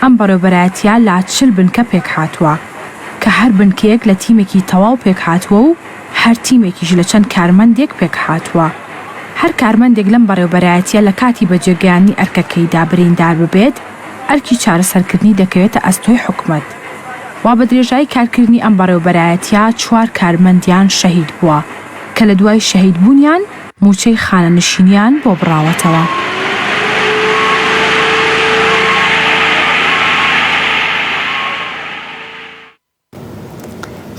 ئەم بەڕێوەبەرایەتیە لە 40 بنکە پێکهاتووە، کە هەر بنکەیەک لە تیمێکی تەواو پێکهاتووە و هەر تیمێکیش لە چەند کارمەندێک پێکهاتووە. هەر کارمەندێک لەم بەڕێوەبەرایەتیە لە کاتی بەجێگەیاندنی ئەرکەکەیدا بریندار ببێت، ئەرکی چارەسەرکردنی دەکەوێتە ئەستۆی حکومەت. وا بە درێژایی کارکردنی ئەم بەڕێوەبەرایەتیە چوار کارمەندیان شەهید بووە کە لە دوای شەهید بوونیان مووچەی خانەنشینیان بۆ بڕاوەتەوە.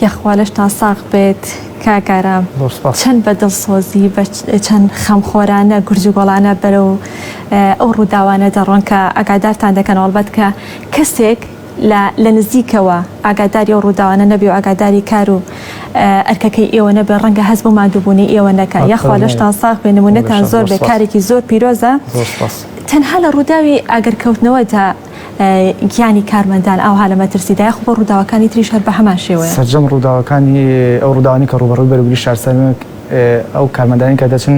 یاخوا لەشتان ساغ بێت کاک ئارام چەند بە دڵسۆزی بە چەند خەمخۆرانە گورجوگۆڵانە بەرەو ئەو ڕووداوانە دەڕۆن کە ئاگادارتان دەکەن ئەڵبەت کە کەسێک لە نزیکەوە ئاگاداری ئەو ڕووداوانە نەبێ و ئاگاداری کار و ئەرکەکەی ئێوە نەبێ ڕەنگە هەست بۆ ماندووبوونی ئێوە نەکا یاخوا لەشتان ساغ بێ نمونەتان زۆر بێ کارێکی زۆر پیرۆزە تەنها لە ڕووداوی ئاگرکەوتنەوەدا گیانی کارمەندان ئاوها لە مەترسیدایە خۆ بۆ ڕووداوەکانی تریش هەر بە هەمان شێوەیە. سەرجەم ڕووداوەکانی ئەو ڕووداوانەی کە ڕووبەڕووی بەرگری شارستانی ئەو کارمەندانی کە دەچن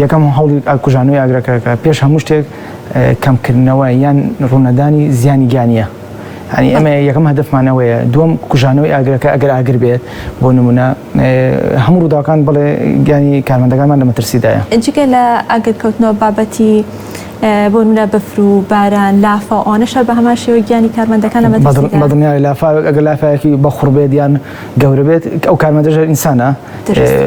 یەکەم هەوڵی کوژانەوەی ئاگرەکە کە پێش هەموو شتێک کەمکردنەوە یان ڕوونەدانی زیانی گیانیە هەنی ئەمە یەکەم هەدفمانەوەیە دووەم کوژانەوەی ئاگرەکە ئەگەر ئاگر بێت بۆ نمونە هەموو ڕووداوەکان بڵێ گیانی کارمەندەکانمان لە مەترسیدایە. جگە لە ئاگرکەوتنەوە بابەتی بۆ نمونە بەفر و باران، لافاو ئەوانەش هەر بە هەمان شێوە گیانی کارمەندەکان لە مەترسیدایە؟ بەدڵنیایی لافاوێک ئەگەر لافاوێکی بەخوڕ بێت یان گەورە بێت ئەو کارمەندەش هەر ئینسانە. دروستە.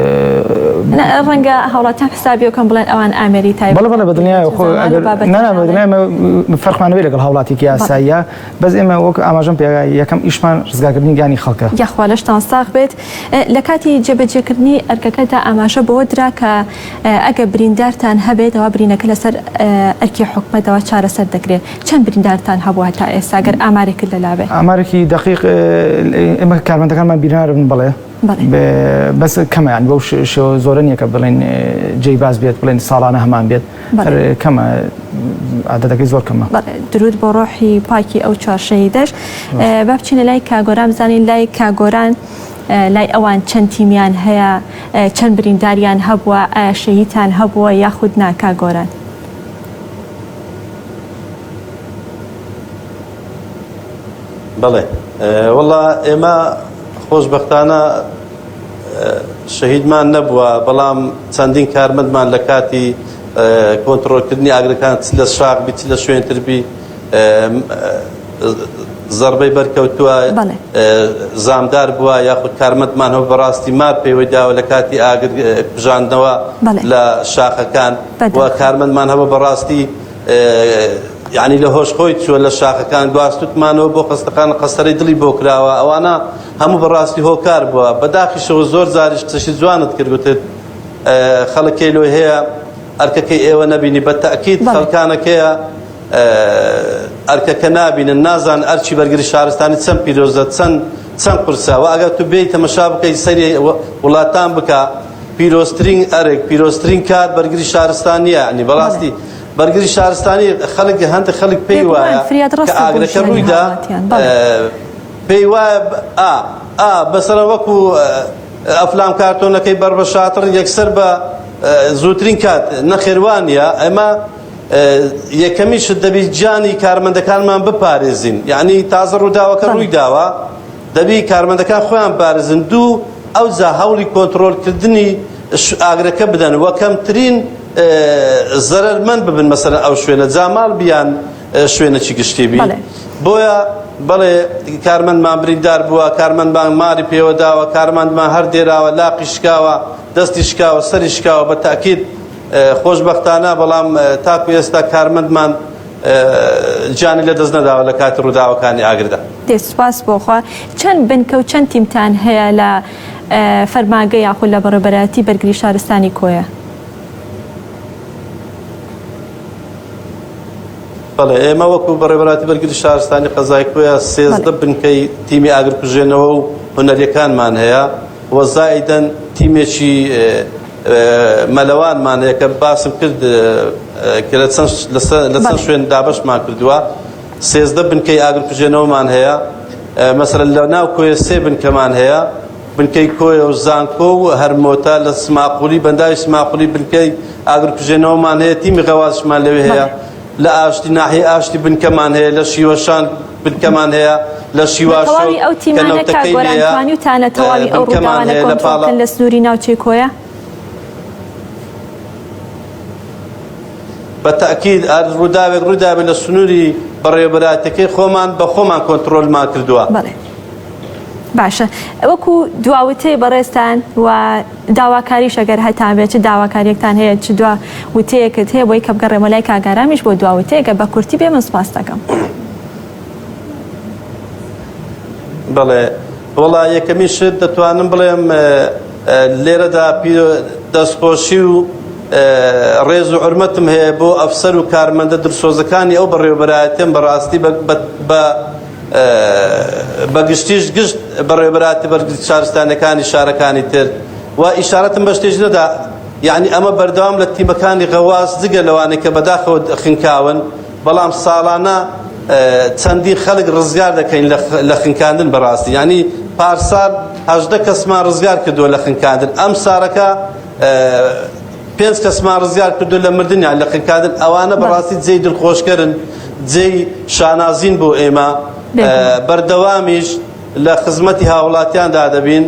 ڕەنگە هاوڵاتیان حسابی بکەن بڵێن ئەوان ئامێری تایبەت. بەڵێ بەڵێ بەدڵنیایەوە خۆ ئەگەر نا نا بەدڵنیایە ئێمە فەرقمان نەبێت لەگەڵ هاوڵاتیکی ئاساییە بەس ئێمە وەک ئاماژەم پێ یەکەم ئیشمان ڕزگارکردنی گیانی خەڵکە. یاخوا لەشتان ساغ بێت. لە کاتی جێبەجێکردنی ئەرکەکەدا ئاماژە بەوە درا کە ئەگەر بریندارتان هەبێت ئەوا برینەکە لەسەر ئەرکی حکومەتەوە چارەسەر دەکرێت. چەند بریندارتان هەبووە تا ئێستا گەر ئامارێکت لەلا بێت؟ ئامارێکی دەقیق ئێمە کارمەندەکانمان بریندارن بەڵێ بەس کەمە یانی بەو شێوە زۆرە نییە کە بڵێن جێی باس بێت بڵێن ساڵانە هەمان بێت کەمە عادەتەکەی زۆر کەمە. درود بۆ ڕۆحی پاکی ئەو چوار شەهیدەش. با بچینە لای کاک گۆران بزانین لای کاک گۆران لای ئەوان چەند تیمیان هەیە چەند برینداریان هەبووە ئایا شەهیدتان هەبووە یاخود نا کاک گۆران؟ بەڵێ وەڵا ئێمە خۆشبەختانە شەهیدمان نەبووە بەڵام چەندین کارمەندمان لە کاتی کۆنتڕۆلکردنی ئاگرەکان چ لە شاخ بی چ لە شوێنتر بی زەربەی بەرکەوتووە زامدار بووە یاخود کارمەندمان هەبوو بەڕاستی مار پێوەی داوە لە کاتی ئاگر کوژاندنەوە لە شاخەکان و کارمەندمان هەبوو بەڕاستی یعنی لە هۆش خۆی چووە لە شاخەکان گواستوتمانەوە بۆ خەستەخانە قەسەرەی دڵی بۆ کراوە ئەوانە هەموو بەڕاستی هۆکار بووە بەداخیشەوە زۆر جاریش قسەشی جوانت کرد گوتت خەڵک کەیلۆی هەیە ئەرکەکەی ئێوە نەبینی بە تەئکید خەڵکانەکەیە ئەرکەکە نابینن نازان ئەرکی بەرگری شارستانی چەند پیرۆزە چەند چەند قورسە و ئەگەر تو بێی تەمەشا بکەی سەری وڵاتان بکە. پیرۆزترین ئەرک، پیرۆزترین کار بەرگری شارستانییە، یانی بەڕاستی بەرگری شارستانی خەڵک هەندێک خەڵک پێی بێگومان وایە فریاد کە ڕەسە بۆ ئاگرەکە ژیانی ڕوویدا هاوڵاتیان بەڵێ. پێی وایە ئا ئا بەسەرە وەکو ئەفلام کارتۆنەکەی بەر بە شاتڕ یەکسەر بە زووترین کات نەخێر وانییە ئێمە یەکەمین شت دەبی گیانی کارمەندەکانمان بپارێزین یعنی تازە ڕووداوەکە بەڵێ. ڕووی داوە دەبی کارمەندەکان خۆیان بپارێزن دوو ئەوجا هەوڵی کۆنتڕۆڵکردنی ئاگرەکە بدەن و کەمترین زەرەرمەند ببن مەسەلەن ئەو شوێنە جا ماڵ بی یان شوێنێکی گشتی بی بەڵێ. بۆیە بەڵێ کارمەندمان بریندار بووە کارمەندمان ماری پێوە داوە کارمەندمان هەر دێراوە لاقی شکاوە دەستی شکاوە سەری شکاوە بە تاکید خۆشبەختانە بەڵام تاکو ئێستا کارمەندمان گیانی لەدەست نەداوە لە کاتی ڕووداوەکانی ئاگردا. دەی سوپاس بۆ خوا. چەند بنکە و چەند تیمتان هەیە لە فەرمانگە یاخود لە بەڕێوەبەرایەتی بەرگری شارستانی کۆیە؟ بەڵێ ئێمە وەکو بەڕێوەبەرایەتی بەرگری شارستانی قەزای کۆیە 13 بنکەی تیمی ئاگرکوژێنەوە و هونەریەکانمان هەیە و زائیدەن تیمێکی مەلەوانمان هەیە کە باسم کرد کە لە چەند لە چەند شوێن دابەشمان کردووە 13 بنکەی ئاگرکوژێنەوەمان هەیە مەسەلەن لە ناو کۆیە سێ بنکەمان هەیە بنکەی کۆیە و زانکۆ و هەرمۆتە لە سماقولی بەنداوی سماقولی بنکەی ئاگرکوژێنەوەمان هەیە تیمی غەوازشمان لەوێ هەیە لە ئاشتی ناحیەی ئاشتی بنکەمان هەیە لە شیوەشان بنکەمان هەیە لە بە شیواشۆک تەواوی ئەو کە تیمانە کاک نەوتەکەی گۆران لێیە توانیوتانە تەواوی ئەو بنکەمان ڕووداوانە هەیە لە کۆنترۆڵ پاڵە بکەن لە سنووری ناوچەی کۆیە؟ بە تەئکید هەر ڕووداوێک ڕوویدابێت لە سنووری بەڕێوەبەرایەتیەکەی خۆمان بە خۆمان کۆنترۆلمان کردووە. بەڵێ باشە وەکو دواوتەی بەڕێزتان و داواکاریش ئەگەر هەتان بێت چ داواکاریەکتان هەیە چ دوا وتەیەکت هەیە بۆی کە بگەڕێمەوە لای کاک ئارامیش بۆ دوا وتەیەکە بە کورتی بێ من سوپاست دەکەم. بەڵێ وەڵا یەکەمین شت دەتوانم بڵێم لێرەدا دەستخۆشی و ڕێز و عرمەتم هەیە بۆ ئەفسەر و کارمەندە دڵسۆزەکانی ئەو بەڕێوەبەرایەتیەم بەڕاستی بە بە گشتیش گشت بەڕێوەبەرایەتی بەرگری شارستانیەکانی شارەکانی تر و ئیشارەتم بە شتێک نەدا یعنی ئەمە بەردەوام لە تیمەکانی غەواز جگە لەوانەی کە بەداخەوە خنکاون بەڵام ساڵانە چەندین خەڵک ڕزگار دەکەین لە خنکاندن بەڕاستی یعنی پارسال 18 کەسمان ڕزگار کردووە لە خنکاندن ئەم سارەکە پێنج کەسمان ڕزگار کردو لە مردنیان لە خنکاندن ئەوانە بەڕاستی جێی دڵخۆشکەرن جێی شانازین بۆ ئێمە بەردەوامیش لە خزمەتی هاوڵاتیاندا دەبین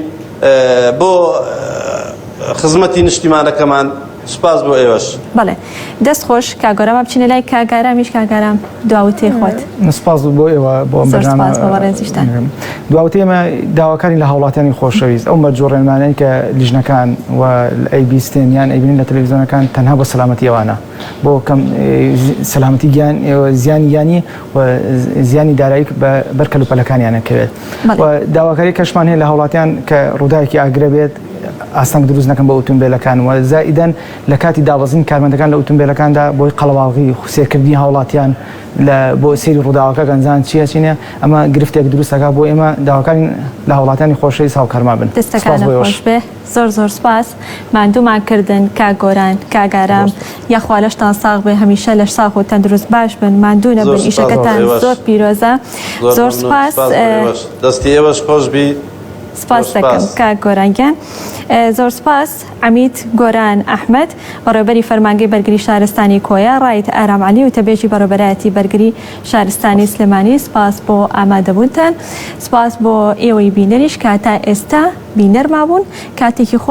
بۆ خزمەتی نیشتیمانەکەمان سوپاس بۆ ئێوەش. بەڵێ دەست خۆش کاک گۆران با بچینە لای کاک ئارامیش کاک ئارام دوا وتەی خۆت. سپاس بۆ ئێوە بۆ ئەم زۆر بەرنامە سپاس بۆ بەڕێزیشتان. دوا وتەی ئێمە داواکارین لە هاوڵاتیانی خۆشەویست ئەو مەرج و ڕێنمانەی کە لیژنەکان و ئەیبیستن یان ئەیبینن لە تەلەڤیزیۆنەکان تەنها بۆ سەلامەتی ئەوانە بۆ کەم سەلامەتی گیان زیانی گیانی و زیانی دارایی بە بەر کەلوپەلەکانیان نەکەوێت بەڵێ. و داواکاری کەشمان هەیە لە هاوڵاتیان کە ڕووداوێکی ئاگرە بێت ئاستەنگ دروست نەکەن بۆ ئوتومبێلەکان و زائیدەن لە کاتی دابەزین کارمەندەکان لە ئوتومبێلەکاندا بۆی قەڵەباڵغی سێرکردنی هاوڵاتیان لە بۆ سەیری ڕووداوەکە گەنجان چیە چینە ئەمە گرفتێک دروست ئەکا بۆ ئێمە داواکارین لە هاوڵاتیانی خۆشەویست هاوکارمان بن سپاس دەستەکانت بۆ ئێوەش. خۆش بێ زۆر زۆر سپاس ماندوومان کردن کاک گۆران کاک ئارام زۆر سپاس. یاخوا لەشتان ساغ بێ هەمیشە لەش ساغ و تەندروست باش بن ماندوو زۆر نەبن سپاس بۆ ئیشەکەتان ئێوەش. زۆر پیرۆزە زۆر زۆر مەمنون سپاس سپاس بۆ ئێوەش دەستی ئێوەش خۆش بی. سپاس دەکەم کاک گۆران گیان. زۆر سپاس عەمید گۆران ئەحمەد، بەڕێوەبەری فەرمانگەی بەرگری شارستانی کۆیە، ڕائید ئارام عەلی وتەبێژی بەڕێوەبەرایەتی بەرگری شارستانی سلێمانی، سپاس بۆ ئامادەبوونتان. سپاس بۆ ئێوەی بینەریش کە تا ئێستا بینەرما بوون. کاتێکی خۆش.